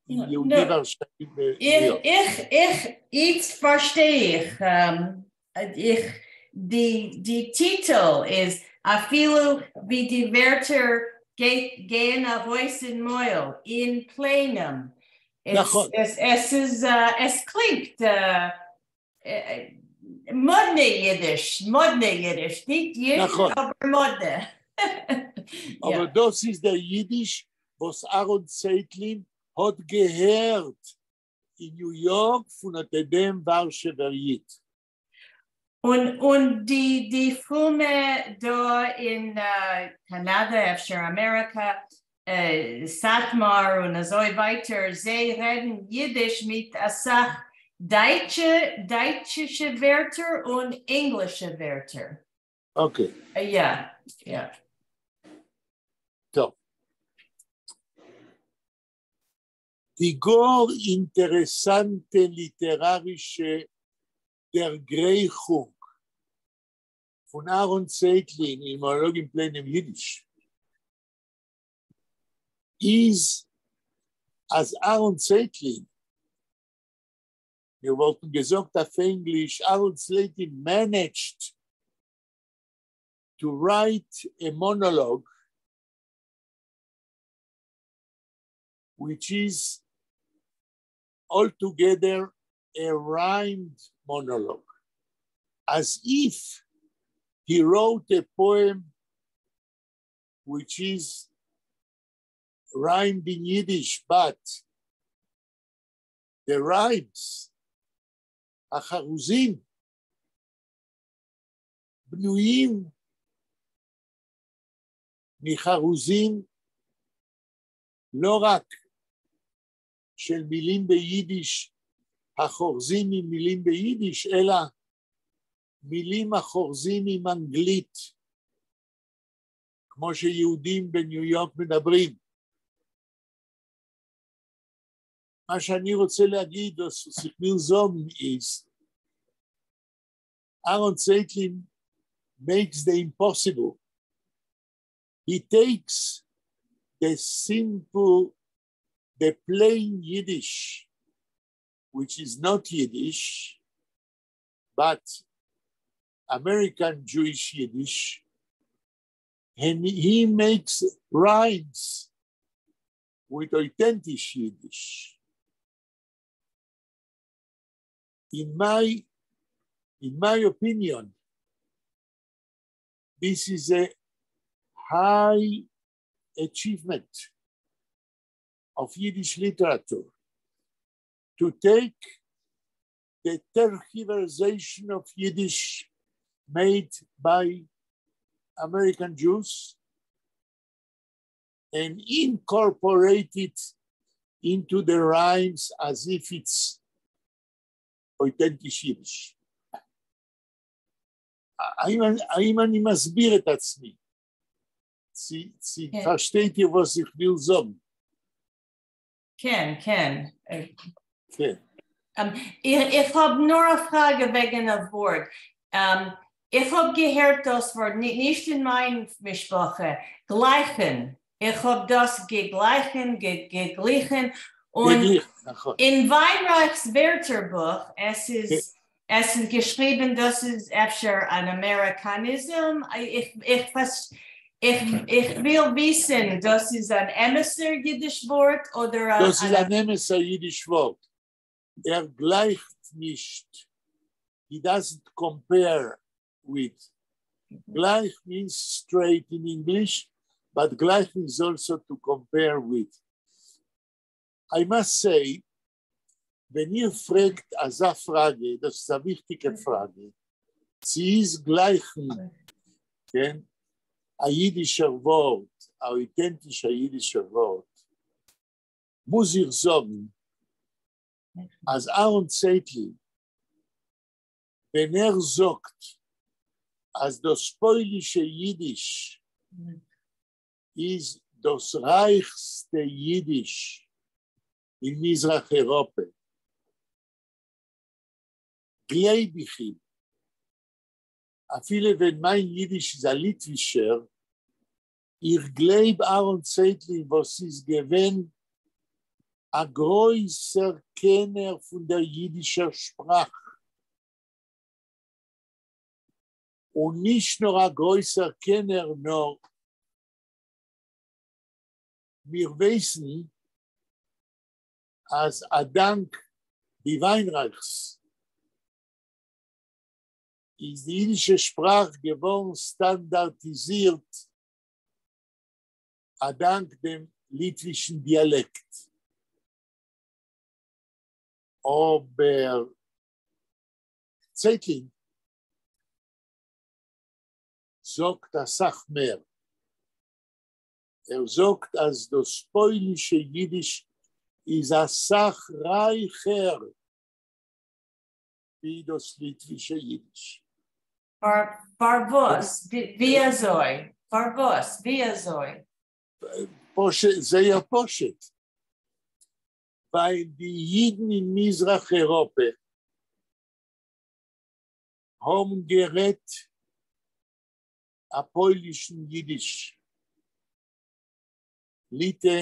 A: עם יהודי ורשאי בניו יורק.
B: איך, איך, איצט פֿאַרשטיי איך, איך, די, די טיטל איז אַפֿילו ווי די ווערטער גייען אַרויס אין מויל, אין פּלענום.
A: נכון.
B: עס, עס איז, עס קלינגט מאָדנע ייִדיש, מאָדנע ייִדיש, נישט ייִדיש,
A: נכון.
B: אָבער מאָדנע.
A: אָבער דאָס איז דער ייִדיש, וואָס אַהרן צייטלין האָט געהערט אין ניו-יאָרק פֿון אָט דעם וואַרשעווער ייִד.
B: און, און די, די פֿרומע דאָ אין קאַנאַדע, אפֿשר אַמעריקע, סאַטמאַר און אַזוי ווײַטער, זיי רעדן ייִדיש מיט אַ סך דײַטשע, דײַטשישע ווערטער און ענגלישע ווערטער.
A: אוקיי.
B: יאָ, יאָ.
A: טוב. די גאָר אינטערעסאַנטע ליטעראַרישע דערגרייכונג פֿון אַהרן צייטלין אין מאָנאָלאָג אין פּלעינעם ייִדיש איז, אַז אַהרן צייטלין, מיר וואָלטן געזאָגט אויף ענגליש, אַהרן צייטלין managed to write a monologue which is altogether a rhymed monologue, as if he wrote a poem which is rhymed in Yiddish, but the rhymes, החרוזים, בנויים מחרוזים לא רק של מילים ביידיש החורזים עם מילים ביידיש, אלא מילים החורזים עם אנגלית, כמו שיהודים בניו יורק מדברים. מה שאני רוצה להגיד, וואָס איך וויל זאָגן איז, Aaron Zeitlin makes the impossible. He takes the simple, the plain Yiddish, which is not Yiddish, but American Jewish Yiddish, and he makes rhymes with authentic Yiddish. In my opinion, this is a high achievement of Yiddish literature to take the tergiversation of Yiddish made by American Jews and incorporate it into the rhymes as if it's authentic Yiddish. האם אני מסביר את עצמי? צי
B: כן.
A: פֿאַרשטייט איר, וואָס איך וויל זאָגן?
B: כן, כן.
A: כן.
B: איך האָב נאָר אַ פֿראַגע וועגן אַ וואָרט. איך האָב געהערט דאָס וואָרט, נישט אין מײַן משפּחה, גלײַכן. איך האָב דאָס געגלײַכן, געגליכן. און
A: געגליכן, נכון.
B: אין ווײַנרײַכס ווערטערבוך, עס איז געשריבן, דאָס איז אפֿשר אַן אַמעריקאַניזם. איך וויל וויסן, דאָס איז אַן אמתער ייִדיש וואָרט אָדער
A: דאָס איז אַן אמתער ייִדיש וואָרט. ער גלײַכט נישט. He doesn't compare with. גלײַך means straight in English, but גלײַכן is also to compare with. I must say, ווען איר פֿרעגט אַזאַ פֿראַגע, דאָס איז אַ וויכטיקע פֿראַגע, צי איז גלײַכן, כן, אַ ייִדישער וואָרט, אַ אויטענטישער ייִדישער וואָרט, מוז איך זאָגן, אַז אַהרן צייטלין, ווען ער זאָגט, אַז דאָס פּוילישע ייִדיש איז דאָס רײַכסטע ייִדיש אין מיזרח־אייראָפּע, גלייב איך אים. אַפֿילו ווען מײַן ייִדיש איז אַ ליטווישער, איך גלייב אַהרן צייטלין, וואָס איז געווען אַ גרויסער קענער פֿון דער ייִדישער שפּראַך. און נישט נאָר אַ גרויסער קענער, נאָר מיר ווייסן, אַז אַ דאַנק די ווײַנרײַכס איז די ייִדישע שפּראַך געוואָרן סטאַנדאַרדיזירט אַ דאַנק דעם ליטווישן דיאַלעקט. אָבער צייטלין זאָגט אַ סך מער. ער זאָגט, אַז דאָס פּוילישע ייִדיש איז אַ סך רײַכער ווי דאָס ליטווישע ייִדיש.
B: פֿאַר וואָס? ווי אַזוי? פֿאַר וואָס? ווי אַזוי?
A: פּשוט, זייער פּשוט. ווײַל די ייִדן אין מיזרח־אייראָפּע האָבן גערעדט אַ פּוילישן ייִדיש. ליטע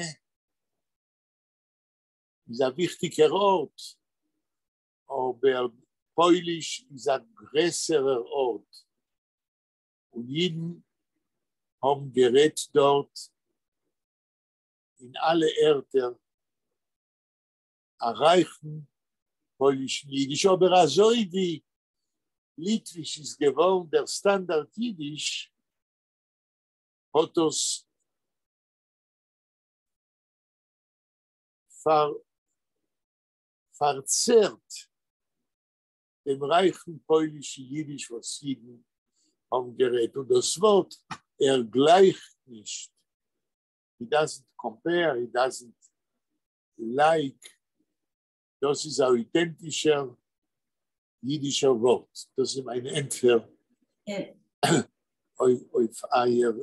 A: איז אַ וויכטיקער אָרט, אָבער פּויליש איז אַ גרעסערער אָרט. און ייִדן האָבן גערעדט דאָרט אין אַלע ערטער אַ רײַכן פּוילישן ייִדיש. אָבער אַזוי ווי ליטוויש איז געוואָרן דער סטאַנדאַרד ייִדיש, האָט דאָס פֿאַרצערט דעם רײַכן פּוילישן ייִדיש, וואָס ייִדן האָבן גערעדט, און דאָס וואָרט ער גלײַכט נישט, he doesn't compare, he doesn't like, דאָס איז אַ אויטענטישער ייִדישער וואָרט. דאָס איז מײַן ענטפֿער אויף אײַער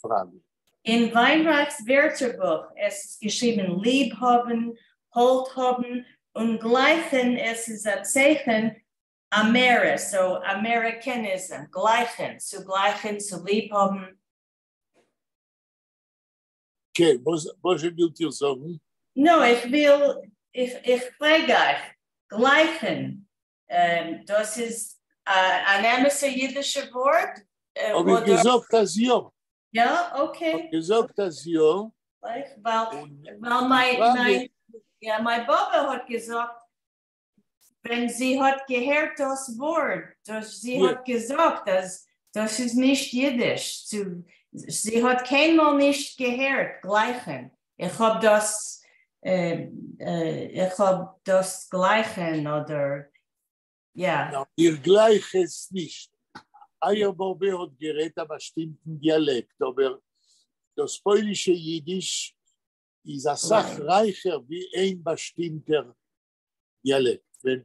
A: פֿראַגע.
B: אין ווײַנרײַכס ווערטערבוך עס איז געשריבן ליב האָבן, האָלט האָבן און גלײַכן, עס איז אַ צייכן אַמערע, so Americanism, גלײַכן, צו גלײַכן, צו ליב האָבן.
A: כן, וואָס ווילט איר זאָגן?
B: No, איך וויל, איך, איך פֿרעג אײַך, גלײַכן, דאָס איז אַן אמתער ייִדישער וואָרט?
A: האָב איך געזאָגט, אַז יאָ.
B: יאָ, okay.
A: האָב געזאָגט, אַז יאָ.
B: ווײַל, ווײַל מײַן, מײַן, יאָ, מײַן באָבע האָט געזאָגט, ווען זי האָט געהערט דאָס וואָרט, דאָס זי האָט געזאָגט, אַז דאָס איז נישט ייִדיש. צו, זי האָט קיינמאָל נישט געהערט גלײַכן. איך האָב דאָס, איך האָב דאָס גלײַכן אָדער, יאָ.
A: איך גלײַך עס נישט. אײַער באָבע האָט גערעדט אַ באַשטימטן דיאַלעקט, אָבער דאָס פּוילישע ייִדיש איז אַ סך רײַכער ווי איין באַשטימטער דיאַלעקט. ווען,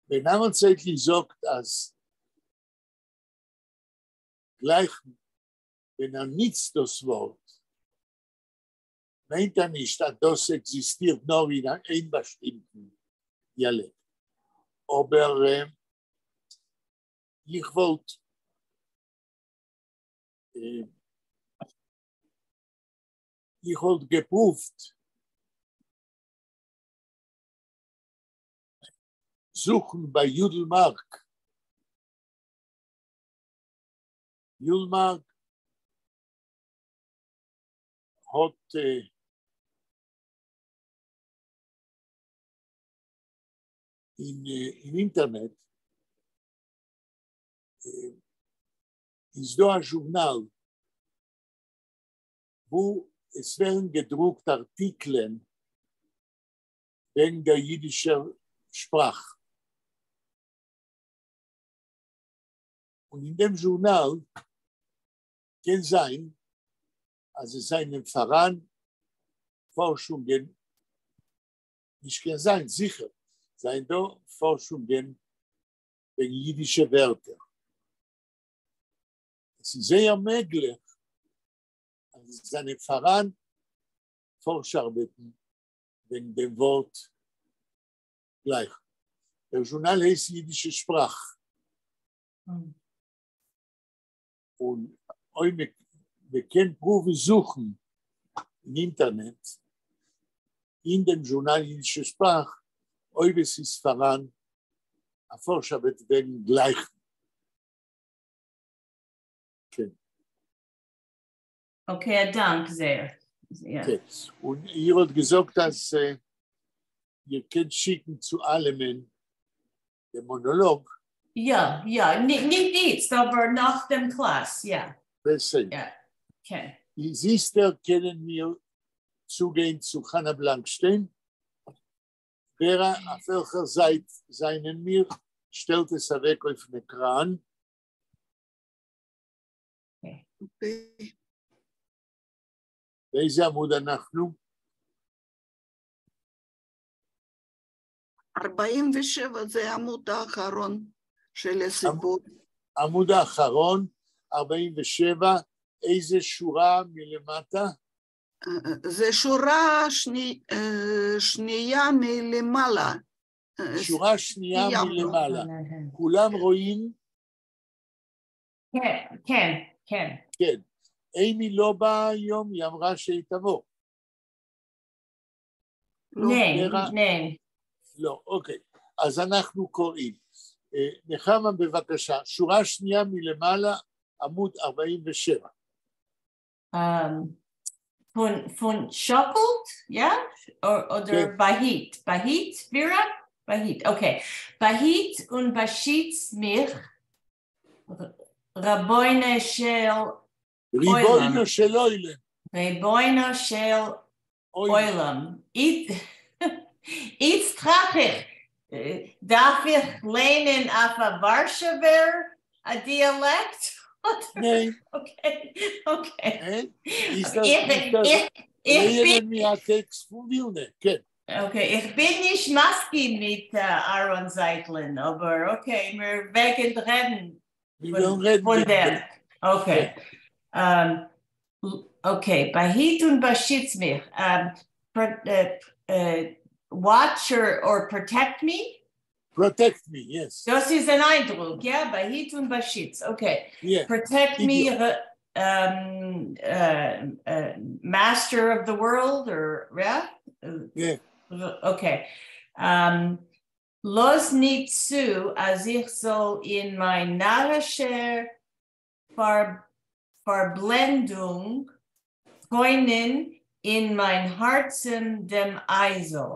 A: ווען אַהרן צייטלין זאָגט, אַז גלײַכן, ווען ער ניצט דאָס וואָרט, מיינט ער נישט, אַז דאָס עקזיסטירט נאָר אין איין באַשטימטן דיאַלעקט. אָבער איך וואָלט איך וואָלט געפּרוּווט זוכן בײַ יודל מאַרק. יודל מאַרק האָט אין, אין אינטערנעט איז דאָ אַ זשורנאַל, וווּ עס ווערן געדרוקט אַרטיקלען וועגן דער ייִדישער שפּראַך. און אין דעם זשורנאַל קען זײַן, אַז עס זײַנען פֿאַראַן פֿאָרשונגען, נישט קען זײַן, זיכער, זײַנען דאָ פֿאָרשונגען וועגן ייִדישע ווערטער. עס איז זייער מעגלעך, אַז עס זײַנען פֿאַראַן פֿאָרש-אַרבעטן וועגן דעם וואָרט גלײַכן. דער זשורנאַל הייסט ייִדישע שפּראַך. און אויב מע קען פּרוּוון זוכן אין אינטערנעט, אין דעם זשורנאַל ייִדישע שפּראַך, אויב עס איז פֿאַראַן אַ פֿאָרש-אַרבעט וועגן גלײַכן. כן.
B: Okay, אַ דאַנק זייער. יאָ.
A: כן. און איר האָט געזאָגט, אַז איר קענט שיקן צו אַלעמען דעם מאָנאָלאָג.
B: יאָ, יאָ, נישט איצט, אָבער נאָך דעם קלאַס, יאָ.
A: בסדר.
B: יאָ, כן.
A: איצטער קענען מיר צוגיין צו חנה בלאַנקשטיין. ווערע, אויף וועלכער זײַט זײַנען מיר? שטעלט עס אַוועק אויפֿן עקראַן.
D: Okay.
A: באיזה עמוד אנחנו?
D: 47 זה העמוד האחרון של הסיפור.
A: עמוד האחרון, 47, איזה שורה מלמטה?
D: זה שורה שנייה מלמעלה.
A: שורה שנייה מלמעלה. כולם רואים?
B: כן, כן, כן.
A: כן. אימי לא באה היום, היא אמרה שהיא תבוא.
B: ניין, ניין.
A: לא, אוקיי. אז אנחנו קוראים. נחמה בבקשה, שורה שנייה מלמעלה, עמוד 47.
B: פֿון שאָקלט, יאָ? אָדער באַהיט? באַהיט, ווערע? באַהיט, okay. באַהיט און באַשיץ מיך, רבונו של
A: ריבונו של עולם.
B: רבונו של עולם. איצט טראַכט איך, דאַרף איך לייענען אויף אַ וואַרשעווער אַ דיאַלעקט?
A: ניין.
B: Okay, okay.
A: איז דאָס לייענען מיר אַ טעקסט פֿון ווילנע, כן.
B: Okay, איך בין נישט מסכּים מיט אַהרן זייטלין, אָבער okay, מיר וועגן רעדן פֿון דעם. Okay. Okay, באַהיט און באַשיץ מיך. Watch or protect me?
A: Protect me, yes.
B: דאָס איז אַן אײַנדרוק, יאָ? באַהיט און באַשיץ, okay.
A: Yeah.
B: Protect me, master of the world, or, yeah?
A: Yeah.
B: Okay. לאָז ניט צו, אַז איך זאָל אין מײַן נאַרישער פֿאַרבלענדונג קרוינען אין מײַן האַרצן דעם אייזל.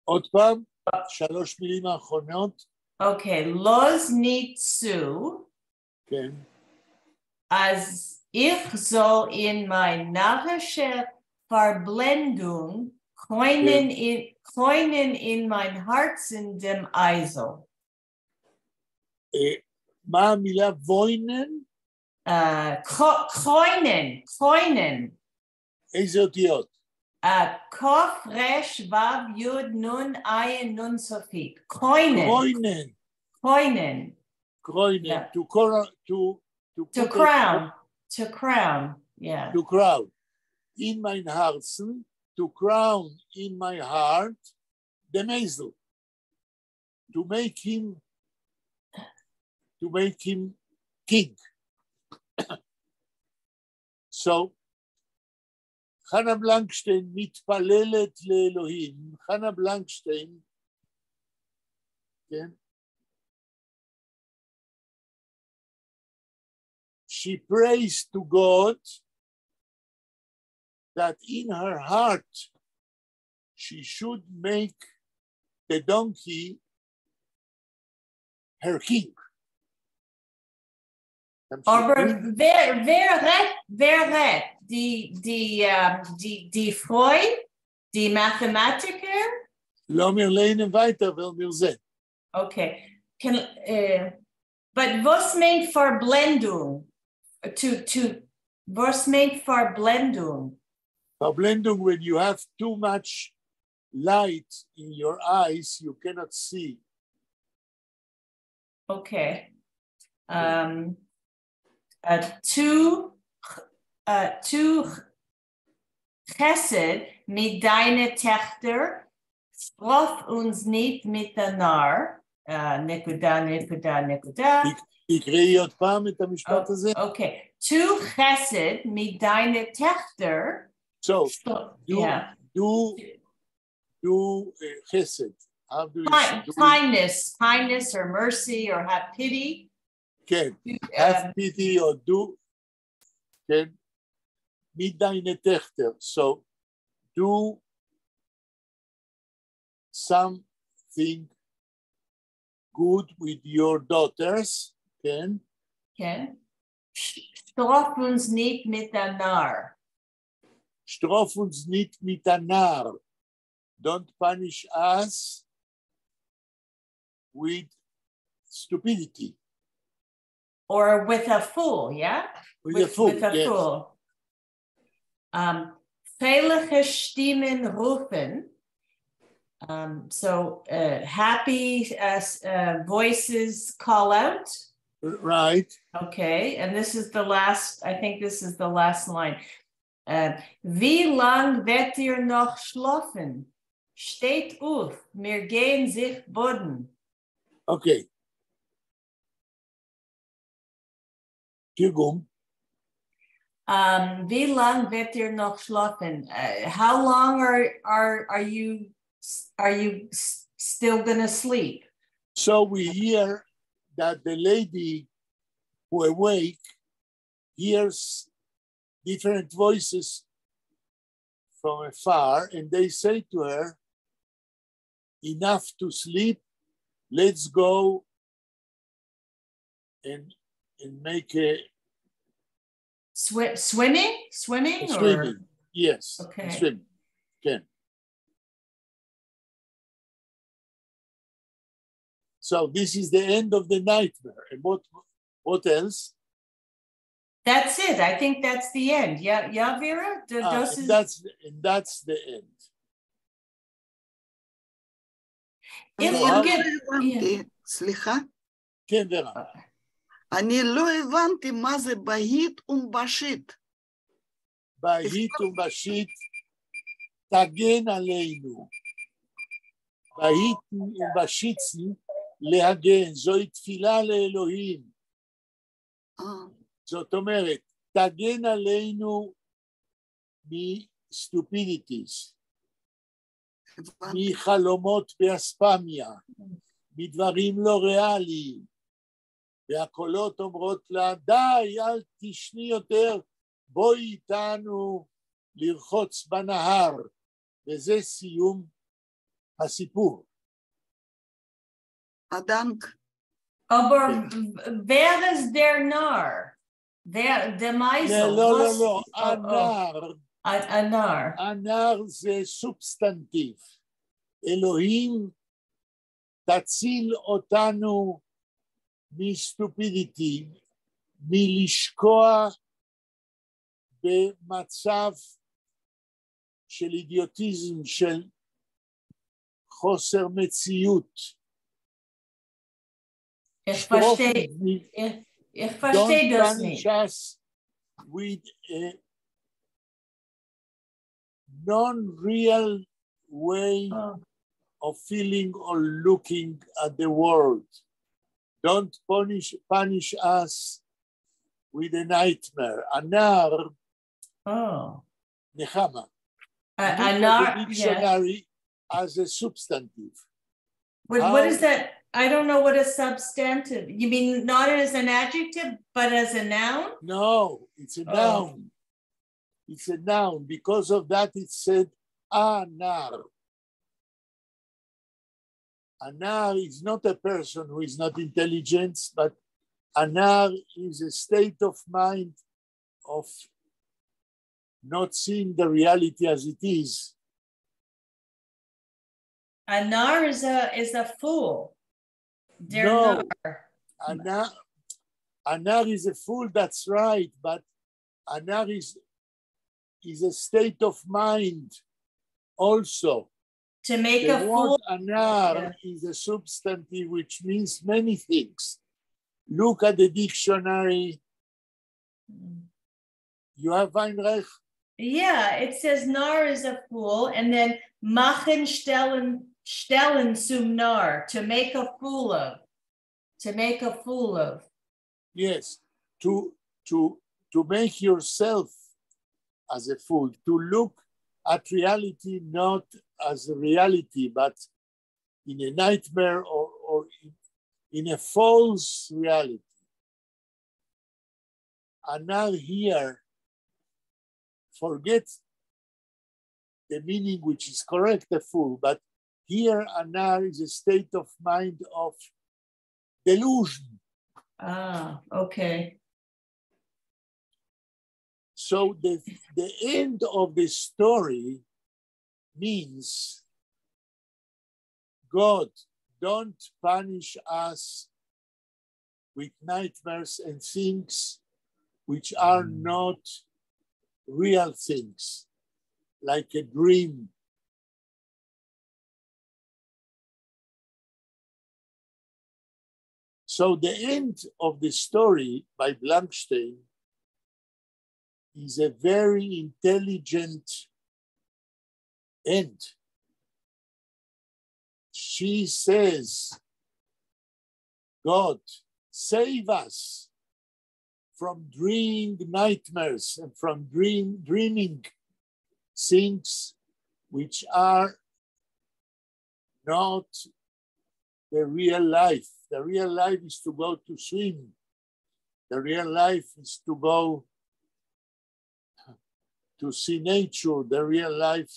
A: עוד פעם, שלוש מילים האחרונות.
B: Okay, לאָז ניט צו,
A: כן.
B: אַז איך זאָל אין מײַן נאַרישער פֿאַרבלענדונג קרוינען אין מײַן האַרצן דעם אייזל.
A: מה המילה וואוינען?
B: קרוינען, קרוינען.
A: איזה אותיות?
B: קוף, ריש, וו, יוד, נון, עין, נון סופית. קרוינען.
A: קרוינען.
B: קרוינען.
A: קרוינען. To
B: To crown. To crown, yeah.
A: To crown. אין מײַן האַרצן, to crown in my heart, דעם אייזל. To make him, to make him king. So, חנה בלנקשטיין מתפללת לאלוהים, חנה בלנקשטיין, כן? She prays to God that in her heart she should make the donkey her king.
B: אָבער ווער, ווער רעדט, ווער רעדט? די, די, די, די פֿרוי? די מאַטעמאַטיקער?
A: לאָמיר לייענען ווײַטער, וועלן מיר זען.
B: Okay. קען, but וואָס מיינט פֿאַרבלענדונג? To, to, וואָס מיינט פֿאַרבלענדונג?
A: פֿאַרבלענדונג, when you have too much light in your eyes, you cannot see.
B: Okay. טו חסד מיט דײַנע טעכטער, שטראָף אונדז ניט מיט אַ נאַר, נקודה, נקודה, נקודה.
A: תקראי עוד פעם את המשפט הזה.
B: Okay. טו חסד מיט דײַנע טעכטער.
A: So, do,
B: yeah.
A: do, do חסד. How do you do
B: Kindness, kindness or mercy or have pity.
A: כן, have pity or do, כן, מיט דײַנע טעכטער. So, do something good with your daughters, כן?
B: כן. שטראָף אונדז ניט מיט אַ נאַר.
A: שטראָף אונדז ניט מיט אַ נאַר. Don't punish us with stupidity.
B: Or with a fool, yeah?
A: With a fool,
B: With a
A: yes.
B: fool. פֿריילעכע שטימען רופֿן. So happy voices call out.
A: Right.
B: Okay, and this is the last, I think this is the last line. ווי לאַנג וועט איר נאָך שלאָפֿן? שטייט אויף, מיר גייען זיך באָדן.
A: Okay. תרגום.
B: ווי לאַנג וועט איר נאָך שלאָפֿן? How long are you still going to sleep?
A: So we hear that the lady who awake hears different voices from afar, and they say to her, enough to sleep, let's go and make a
B: Swimming? Swimming? Or?
A: Swimming, yes.
B: Okay.
A: Swimming. כן. So this is the end of the nightmare. And what else?
B: That's it. I think that's the end. Yeah, Vera?
A: And that's the end.
B: אם
D: אני
B: you
D: לא
B: get-
D: הבנתי, סליחה,
A: כן, ורה.
D: אני לא הבנתי מה זה בהיט ומבשית.
A: בהיט ובשיט תגן עלינו. בהיט ובשיצן להגן, זוהי תפילה לאלוהים.
D: אה,
A: זאת אומרת, תגן עלינו מ stupidities,
D: הבנתי.
A: מחלומות באספמיה, מדברים לא ריאליים. והקולות אומרות לה, די, אל תשני יותר, בואי איתנו לרחוץ בנהר. וזה סיום הסיפור.
D: אַ דאַנק.
B: אָבער ווער איז דער נאַר? דער, דער מייזל.
A: לא, לא,
B: וואָס-
A: לא,
B: Oh, oh,
A: אַ נאַר,
B: אַ נאַר.
A: אַ נאַר זה סובסטנטיב. אלוהים תציל אותנו מ stupidity, מלשקוע במצב של אידיוטיזם, של חוסר מציאות.
B: איך פֿאַרשטיי, איך פֿאַרשטיי
A: Don't
B: דאָס
A: punish
B: נישט.
A: us with a non-real way
B: Oh.
A: of feeling or looking at the world. Don't punish us with a nightmare. אַ נאַר,
B: Oh.
A: נחמה.
B: אַ
A: Look at
B: נאַר,
A: the
B: yeah.
A: dictionary as a substantive.
B: What is that? I don't know what a substantive. You mean not as an adjective, but as a noun?
A: No, it's a
B: Oh.
A: noun. It's a noun. Because of that, it said אַ נאַר. אַ נאַר is not a person who is not intelligent, but אַ נאַר is a state of mind of not seeing the reality as it is.
B: אַ נאַר is a fool. דער
A: No.
B: נאַר.
A: אַ נאַר is a fool, that's right, but אַ נאַר is a state of mind also.
B: To make
A: The
B: a
A: word
B: fool.
A: אַ נאַר is a substantive which means many things. Look at the dictionary. You have Weinreich?
B: Yeah, it says נאַר is a fool, and then מאַכן שטעלן צום נאַר, to make a fool of. To make a fool of.
A: Yes, to make yourself as a fool, to look at reality not as a reality, but in a nightmare or in a false reality. And now here, forget the meaning which is correct, a fool, but here אַ נאַר is a state of mind of delusion.
B: Ah, okay.
A: So the end of the story means, God, don't punish us with nightmares and things which are not real things, like a dream. So the end of the story by Blankstein is a very intelligent end. She says, God, save us from dreaming nightmares and from dreaming things which are not the real life. The real life is to go to swim. The real life is to go to see nature. The real life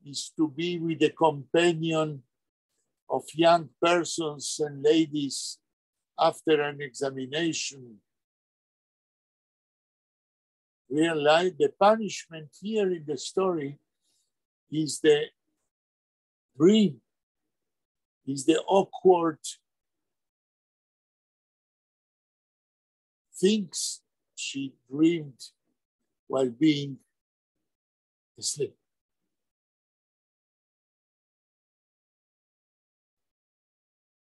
A: is to be with the companion of young persons and ladies after an examination. Real life, the punishment here in the story is the dream, is the awkward things she dreamed while being asleep.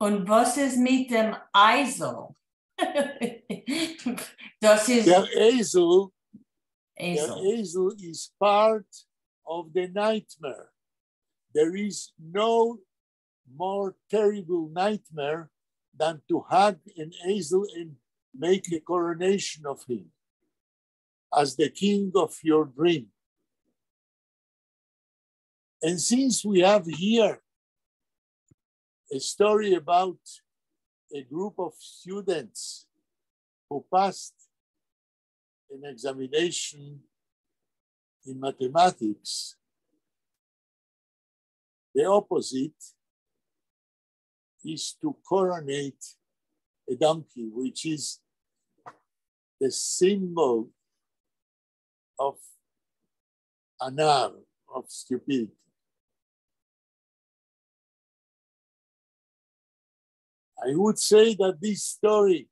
B: און וואָס איז מיט דעם אייזל? דאָס איז
A: דער אייזל,
B: אייזל.
A: דער אייזל is part of the nightmare. There is no more terrible nightmare than to hug an אייזל and make a coronation of him as the king of your dream. And since we have here a story about a group of students who passed an examination in mathematics, the opposite is to coronate a donkey, which is the symbol of a נאַר, of stupidity. I would say that this story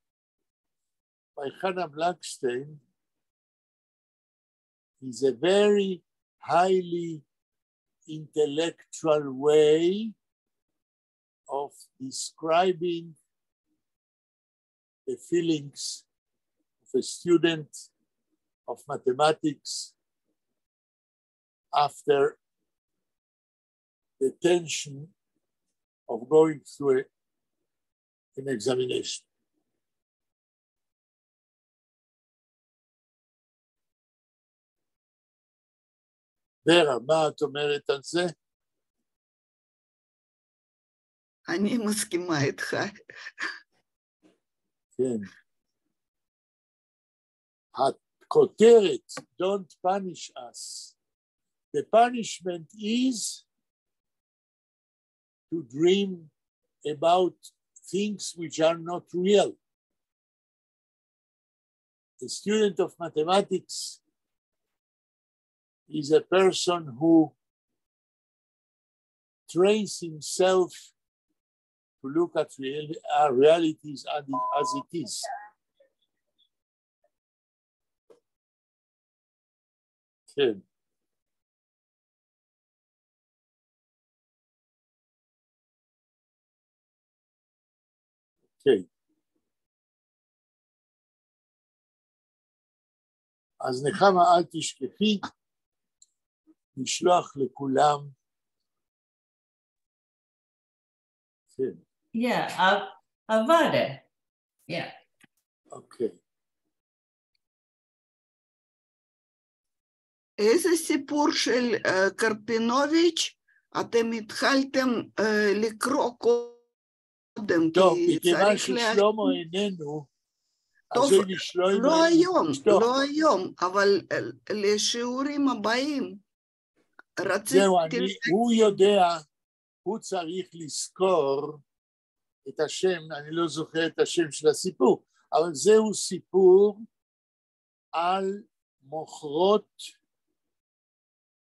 A: by Hannah Blackstein is a very highly intellectual way of describing the feelings of a student of mathematics after the tension of going through an examination. ורה, מה את אומרת על זה?
D: אני מסכימה איתך.
A: כן. הכותרת, Don't punish us. The punishment is to dream about things which are not real. The student of mathematics is a person who trains himself to look at realities as it is. כן. אוקיי. אז נחמה, אל תשכחי לשלוח לכולם. כן.
B: Yeah, אוודאי. Yeah.
A: אוקיי.
D: איזה סיפור של קרפינוביץ' אתם התחלתם לקרוא קודם?
A: טוב,
D: כי
A: מכיוון
D: צריך
A: ששלמה איננו,
D: טוב,
A: אז הוא לשלום
D: לא היום,
A: אשתו.
D: לא היום, אבל לשיעורים הבאים. רציתי
A: זהו, הוא יודע, הוא צריך לזכור את השם, אני לא זוכר את השם של הסיפור, אבל זהו סיפור על מוכרות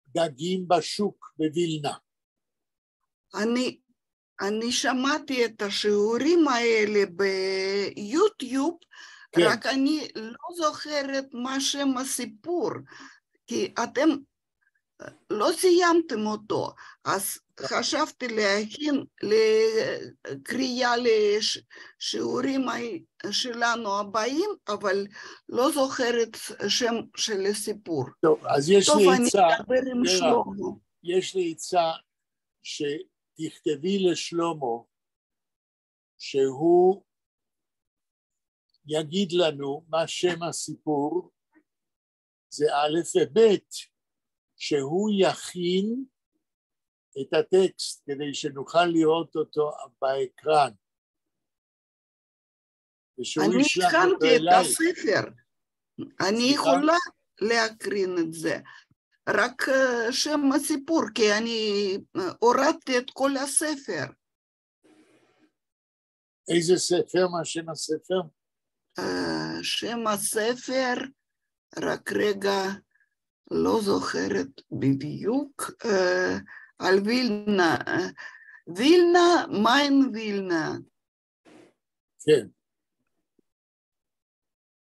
A: דגים בשוק בווילנה.
D: אני שמעתי את השיעורים האלה ביוטיוב,
A: כן.
D: רק אני לא זוכרת מה שם הסיפור, כי אתם לא סיימתם אותו, אז חשבתי להכין לקריאה לשיעורים שלנו הבאים, אבל לא זוכרת שם של הסיפור.
A: טוב, אז יש
D: טוב,
A: לי
D: אני
A: עצה,
D: אדבר עם
A: ורה,
D: שלמה.
A: יש לי עצה שתכתבי לשלמה שהוא יגיד לנו מה שם הסיפור, זה א' וב', שהוא יכין את הטקסט כדי שנוכל לראות אותו באקרן. ושהוא
D: אני
A: ישלח אותו
D: הכנתי את
A: אליי.
D: הספר, אני
A: סליחה?
D: יכולה להקרין את זה, רק שם הסיפור, כי אני הורדתי את כל הספר.
A: איזה ספר? מה שם הספר?
D: שם הספר, רק רגע, לא זוכרת בדיוק, על וילנה, וילנה, מײַן ווילנע.
A: כן.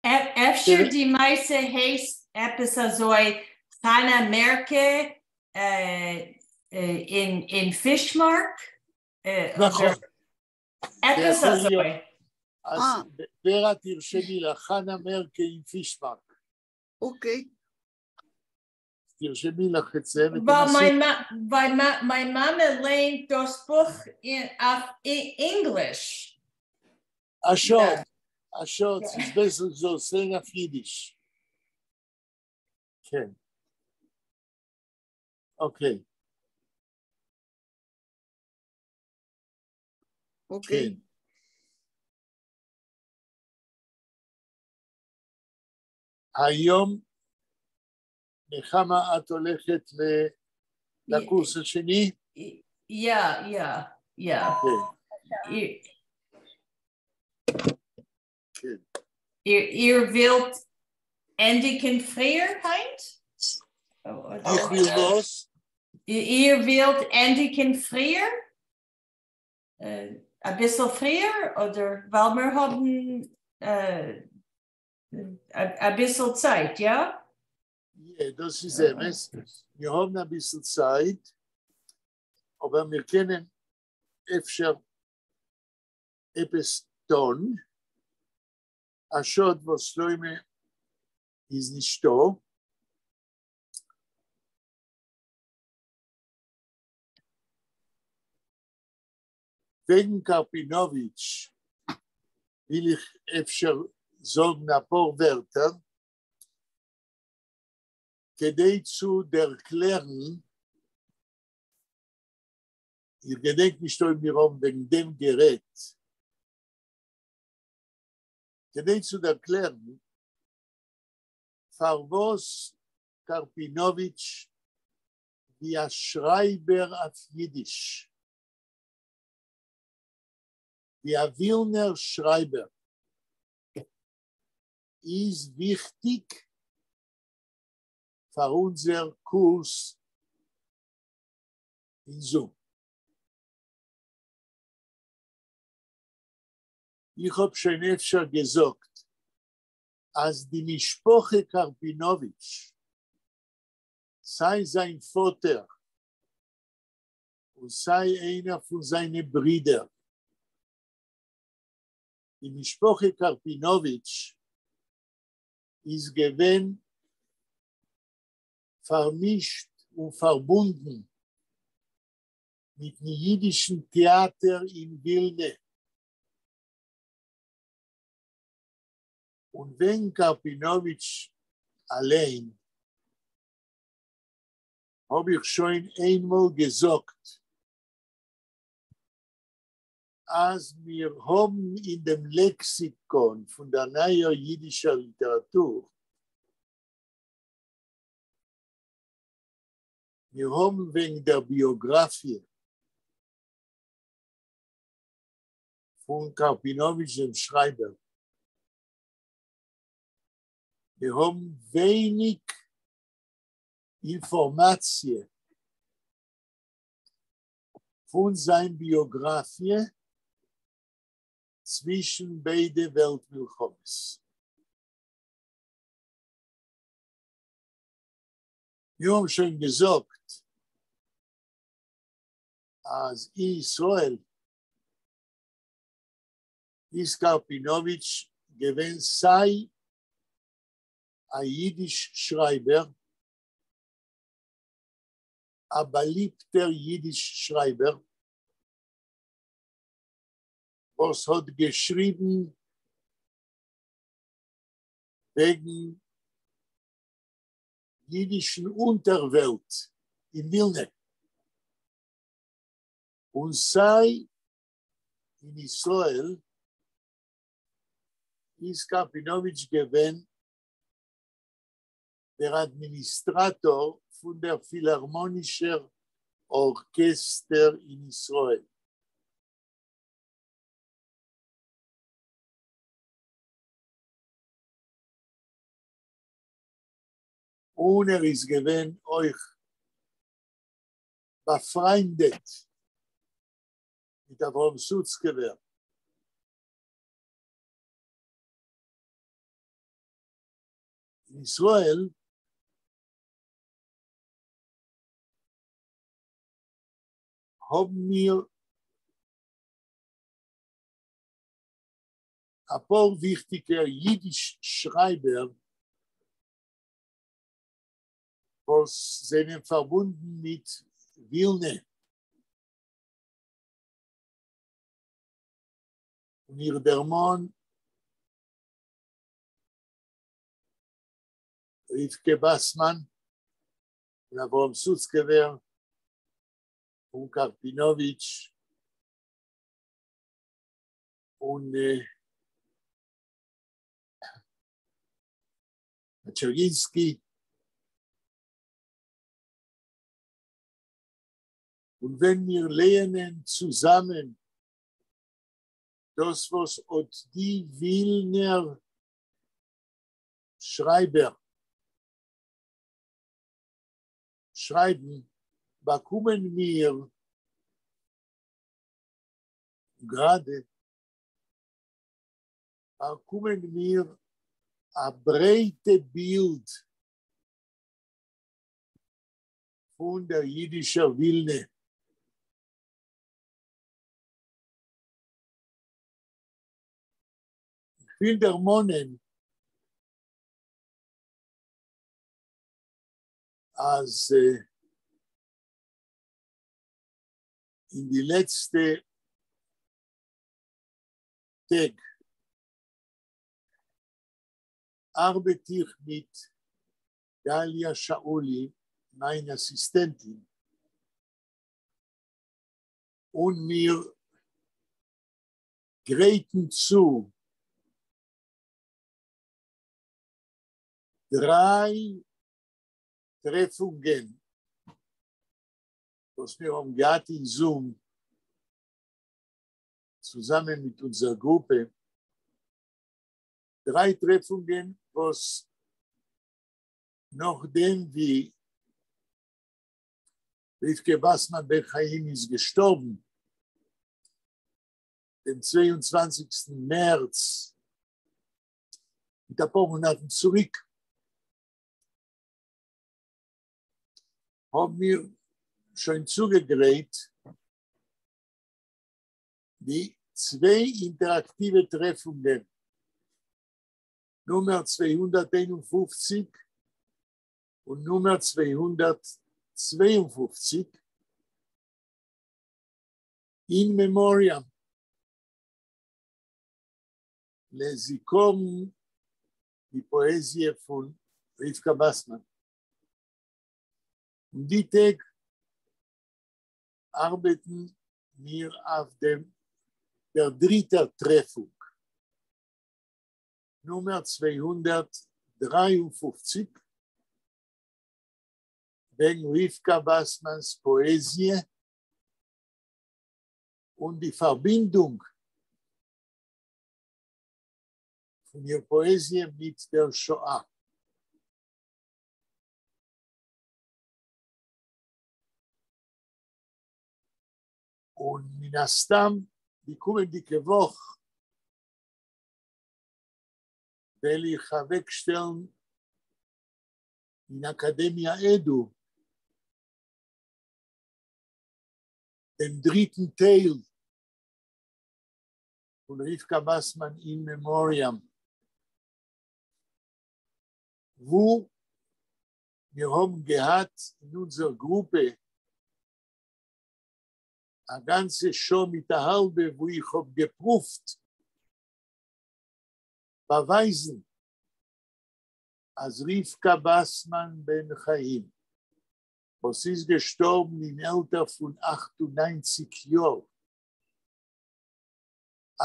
B: אפשר די מעשה הייסט עפעס אזוי חנה מערקע אין פישמארק?
A: נכון.
B: עפעס אזוי.
A: אז ורה תרשמי לך, חנה מערקע אין פישמארק.
D: אוקיי.
A: תרשמי לך את זה
B: ווייל מיין מאמע לייענט דאס בוך אויף ענגליש.
A: א שאד, א שאד, ס'איז בעסער זאלסט זען אויף אידיש. כן. אוקיי.
D: אוקיי.
A: כן. היום, נחמה, את הולכת לקורס השני?
B: יא, יא, יא.
A: כן. כן.
B: איר ווילט ענדיקן פריער היינט?
A: איך וויל וואָס?
B: איר ווילט ענדיקן פריער? אַ ביסל פריער, אָדער ווייל מיר האָבן אַ ביסל צייט, יא?
A: יא, דאָס איז אמת. מיר האָבן אַ ביסל צייט, אָבער מיר קענען אפשר עפּעס טאָן. אַ שאָד, וואָס שלמה איז נישטאָ. וועגן קאַרפּינאָוויטש וויל איך אפשר זאָגן אַ פּאָר ווערטער, כדי צו דערקלערן, איך געדענק נישט אויב מיר האָבן וועגן דעם גערעדט, כדי צו דערקלערן, פאַרוואָס קאַרפּינאָוויטש ווי אַ שרייבער אויף יידיש, ווי אַ ווילנער שרייבער, איז וויכטיק פאַר אונדזער קורס אין זום. איך האָב שוין אפשר געזאָגט, אַז די משפּחה קאַרפּינאָוויטש, סיי זיין פאָטער און סיי איינער פון זיינע ברידער, די משפּחה קאַרפּינאָוויטש איז געווען פאַרמישט און פאַרבונדן מיטן יידישן טעאַטער אין ווילנע. און וועגן קאַרפּינאָוויטש אַליין האָב איך שוין איינמאָל געזאָגט, אַז מיר האָבן אין דעם לעקסיקאָן פון דער נייער יידישער ליטעראַטור, מיר האָבן וועגן דער ביאָגראַפיע פון קאַרפּינאָוויטש דעם שרייבער, מיר האָבן ווייניק אינפאָרמאַציע פון זיין ביאָגראַפיע צווישן ביידע וועלט-מלחמות. מיר האָבן שוין געזאָגט, אַז אין ישראל איז קאַרפּינאָוויטש געווען סיי אַ יידיש שרייבער, אַ באַליבטער יידיש שרייבער, וואָס האָט געשריבן וועגן יידישן אונטערוועלט אין ווילנע, און סיי אין ישראל איז קאַרפּינאָוויטש געווען דער אַדמיניסטראַטאָר פון דער פילהאַרמאָנישער אָרקעסטער אין ישראל. און ער איז געווען אויך באַפריינדעט מיט אברהם סוצקעווער. אין ישראל האבן מיר אפאר וויכטיגע אידיש שרייבער וואס זענען פארבונדן מיט ווילנע. און איך דערמאן רבקה באסמאן און אברהם סוצקעווער און קארפינאוויטש און טשערגינסקי און ווען מיר לייענען צוזאמען דאס וואס אט די ווילנער שרייבער שרייבן, באקומען מיר גראדע באקומען מיר א ברייטע בילד פון דער יידישער ווילנע. איך וויל דערמאנען אז אין די לעצטע טעג ארבעט איך מיט גליה שאולי, מיין אסיסטענטין, און מיר גרייטן צו דריי טרעפונגען וואס מיר האבן געהאט אין זום צוזאמען מיט אונזער גרופע, דריי טרעפונגען וואס נאכדעם ווי רבקה באסמאן בן חיים איז געשטארבן דעם 22סטן מערץ מיט אפאר מאנאטן צוריק, האבן מיר שוין צוגעגרייט די צוויי אינטעראקטיווע טרעפונגען, נומער 251 און נומער 252, אין מעמאריאם, לזיכרון די פאעזיע פון רבקה באסמאן. און די טעג ארבעטן מיר אויף דעם דער דריטער טרעפונג, נומער 253, וועגן רבקה באסמאנס פאעזיע און די פארבינדונג פון איר פאעזיע מיט דער שואה. און מן הסתם די קומענדיגע וואך וועל איך אוועקשטעלן אין אקאדעמיע עדו דעם דריטן טייל פון רבקה באסמאן אין מעמאריאם, וואו מיר האבן געהאט אין אונזער גרופע א גאנצע שעה מיט א האלבע וואו איך האב געפרואווט באווייזן אז רבקה באסמאן בן חיים, וואס איז געשטארבן אין עלטער פון 98 יאר,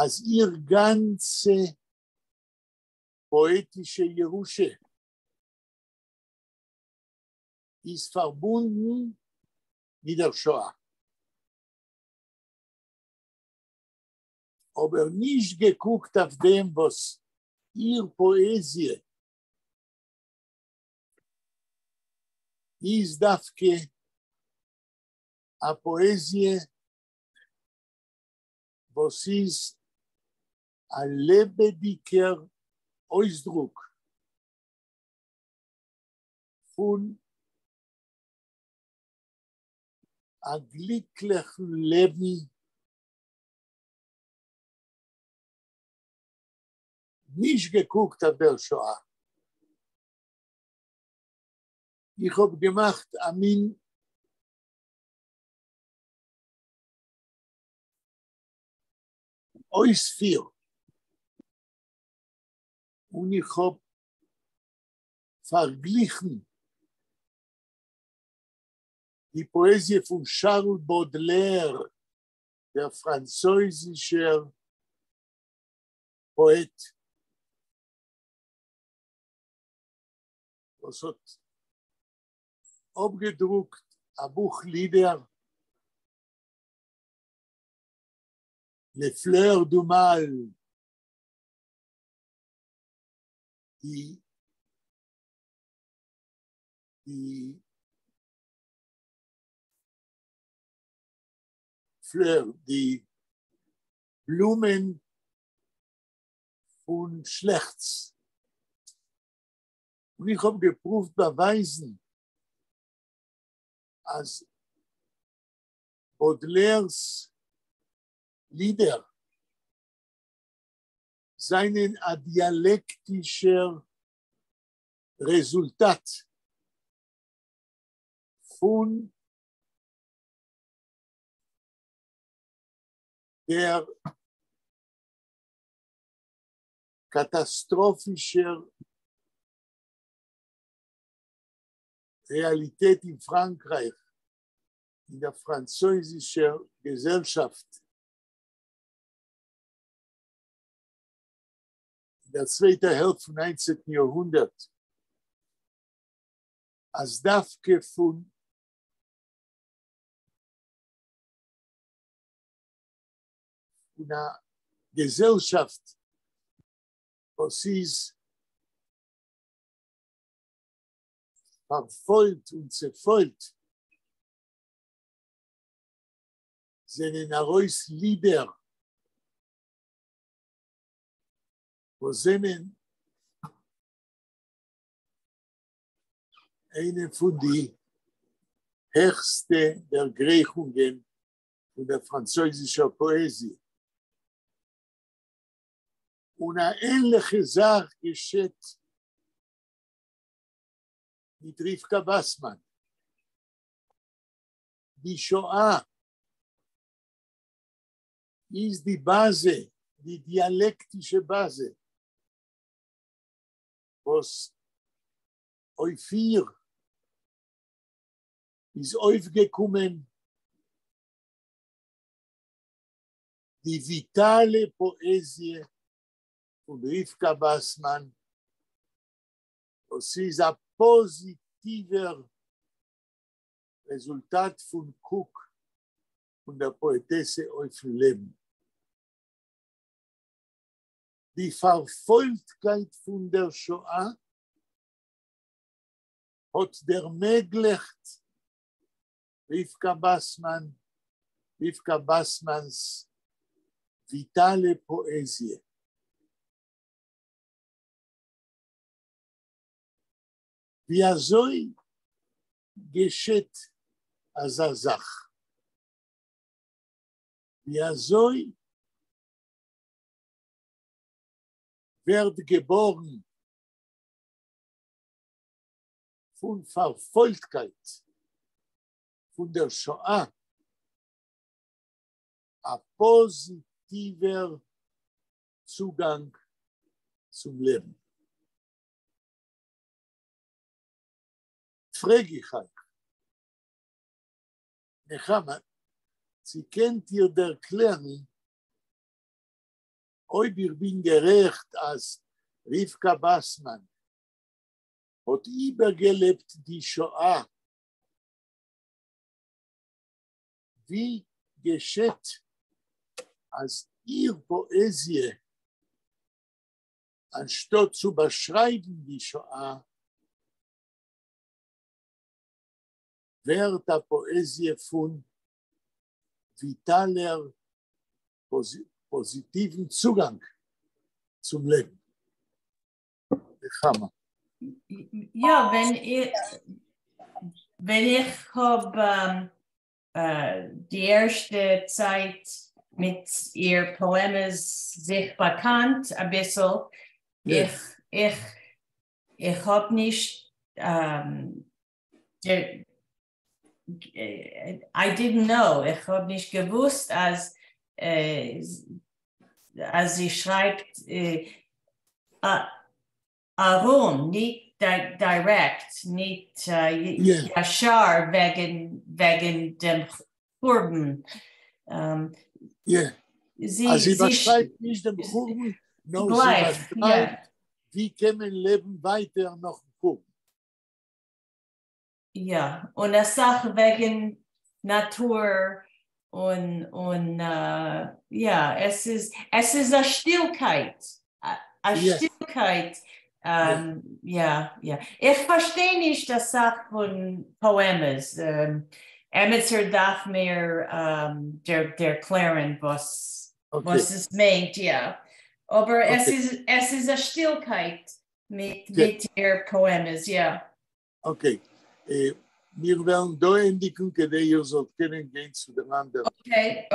A: אז איר גאנצע פאעטישע ירושה איז פארבונדן מיט דער שואה. אבער נישט געקוקט אויף דעם וואס איר פאעזיע איז דווקא א פאעזיע וואס איז א לעבעדיגער אויסדרוק. פֿון אַ גליקלעכן לעבן נישט געקוקט אויף דער שואה. איך האָב געמאַכט אַ מין אויספֿיר און איך האָב פֿאַרגליכן די פּאָעזיע פֿון שאַרל באָדלער, דער פֿראַנצויזישער פּאָעט, וואָס האָט אָפּגעדרוקט אַ בוך לידער Les fleurs du mal, די די fleurs, די בלומען פֿון שלעכטס. און איך האָב געפּרוּווט באַווײַזן, אַז באָדלערס לידער זײַנען אַ דיאַלעקטישער רעזולטאַט פֿון דער קאַטאַסטראָפֿישער רעאַליטעט אין פֿראַנקרײַך, אין דער פֿראַנצויזישער געזעלשאַפֿט אין דער צווייטער העלפֿט פֿון נײַנצנטן יאָרהונדערט, אַז דווקא פֿון פֿון אַ געזעלשאַפֿט וואָס איז פֿאַרפֿוילט און צעפֿוילט, זענען אַרויס לידער וואָס זענען איינע פֿון די העכסטע דערגרייכונגען פֿון דער פֿראַנצויזישער פּאָעזיע. און אַ ענלעכע זאַך געשעט מיט רבֿקה באַסמאַן. די שואה איז די באַזע, די דיאַלעקטישע באַזע, וואָס אויף איר איז אויפֿגעקומען די וויטאַלע פּאָעזיע פֿון רבֿקה באַסמאַן, וואָס איז אַ פּאָזיטיווער רעזולטאַט פֿון קוק פֿון דער פּאָעטעסע אויפֿן לעבן. די פֿאַרפֿוילטקייט פֿון דער שואה האָט דערמעגלעכט רבֿקה באַסמאַן, רבֿקה באַסמאַנס וויטאַלע פּאָעזיע. ווי אַזוי געשעט אַזאַ זאַך? ווי אַזוי ווערט געבאָרן פֿון פֿאַרפֿוילטקייט פֿון דער שואה אַ פּאָזיטיווער צוגאַנג צום לעבן? פֿרעג איך אײַך, נחמה, צי קענט איר דערקלערן, אויב איך בין גערעכט, אַז רבֿקה באַסמאַן האָט איבערגעלעבט די שואה, ווי געשעט, אַז איר פּאָעזיע, אַנשטאָט צו באַשרײַבן די שואה, ווערט אַ פּאָעזיע פֿון וויטאַלער פּאָזיטיוון צוגאַנג צום לעבן? נחמה.
B: יאָ, ווען איך האָב די ערשטע צײַט מיט איר פּאָעמעס זיך באַקאַנט אַ ביסל, איך האָב נישט, I didn't know, איך האָב נישט געוווּסט, אַז זי שרײַבט אַרום, נישט direct, נישט ישר וועגן דעם חורבן.
A: אַז זי באַשרײַבט נישט דעם חורבן, נאָר זי באַשרײַבט, ווי קען מען לעבן ווײַטער נאָכן חורבן.
B: יאָ, און אַ סך וועגן נאַטור און יאָ, עס איז אַ שטילקייט, אַ שטילקייט. יאָ. איך פֿאַרשטיי נישט אַ סך פֿון פּאָעמעס. עמעצער דאַרף מיר דערקלערן, וואָס עס מיינט, יאָ. אָבער עס איז אַ שטילקייט מיט איר פּאָעמעס, יאָ.
A: Okay. מיר וועלן דאָ ענדיקן, כּדי איר זאָלט קענען גיין צו דער אַנדערן.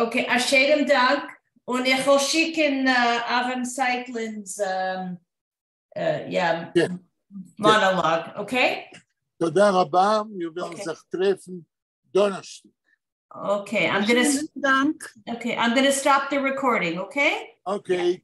B: Okay. אַ שיינעם דאַנק. און איך וועל שיקן אַהרן צייטלינס יאָ, מאָנאָלאָג, okay?
A: תודה רבה, מיר וועלן זיך טרעפֿן דאָנערשטיק.
B: Okay, I'm gonna
D: דאַנק.
B: Okay, I'm gonna stop the recording, okay?
A: Okay.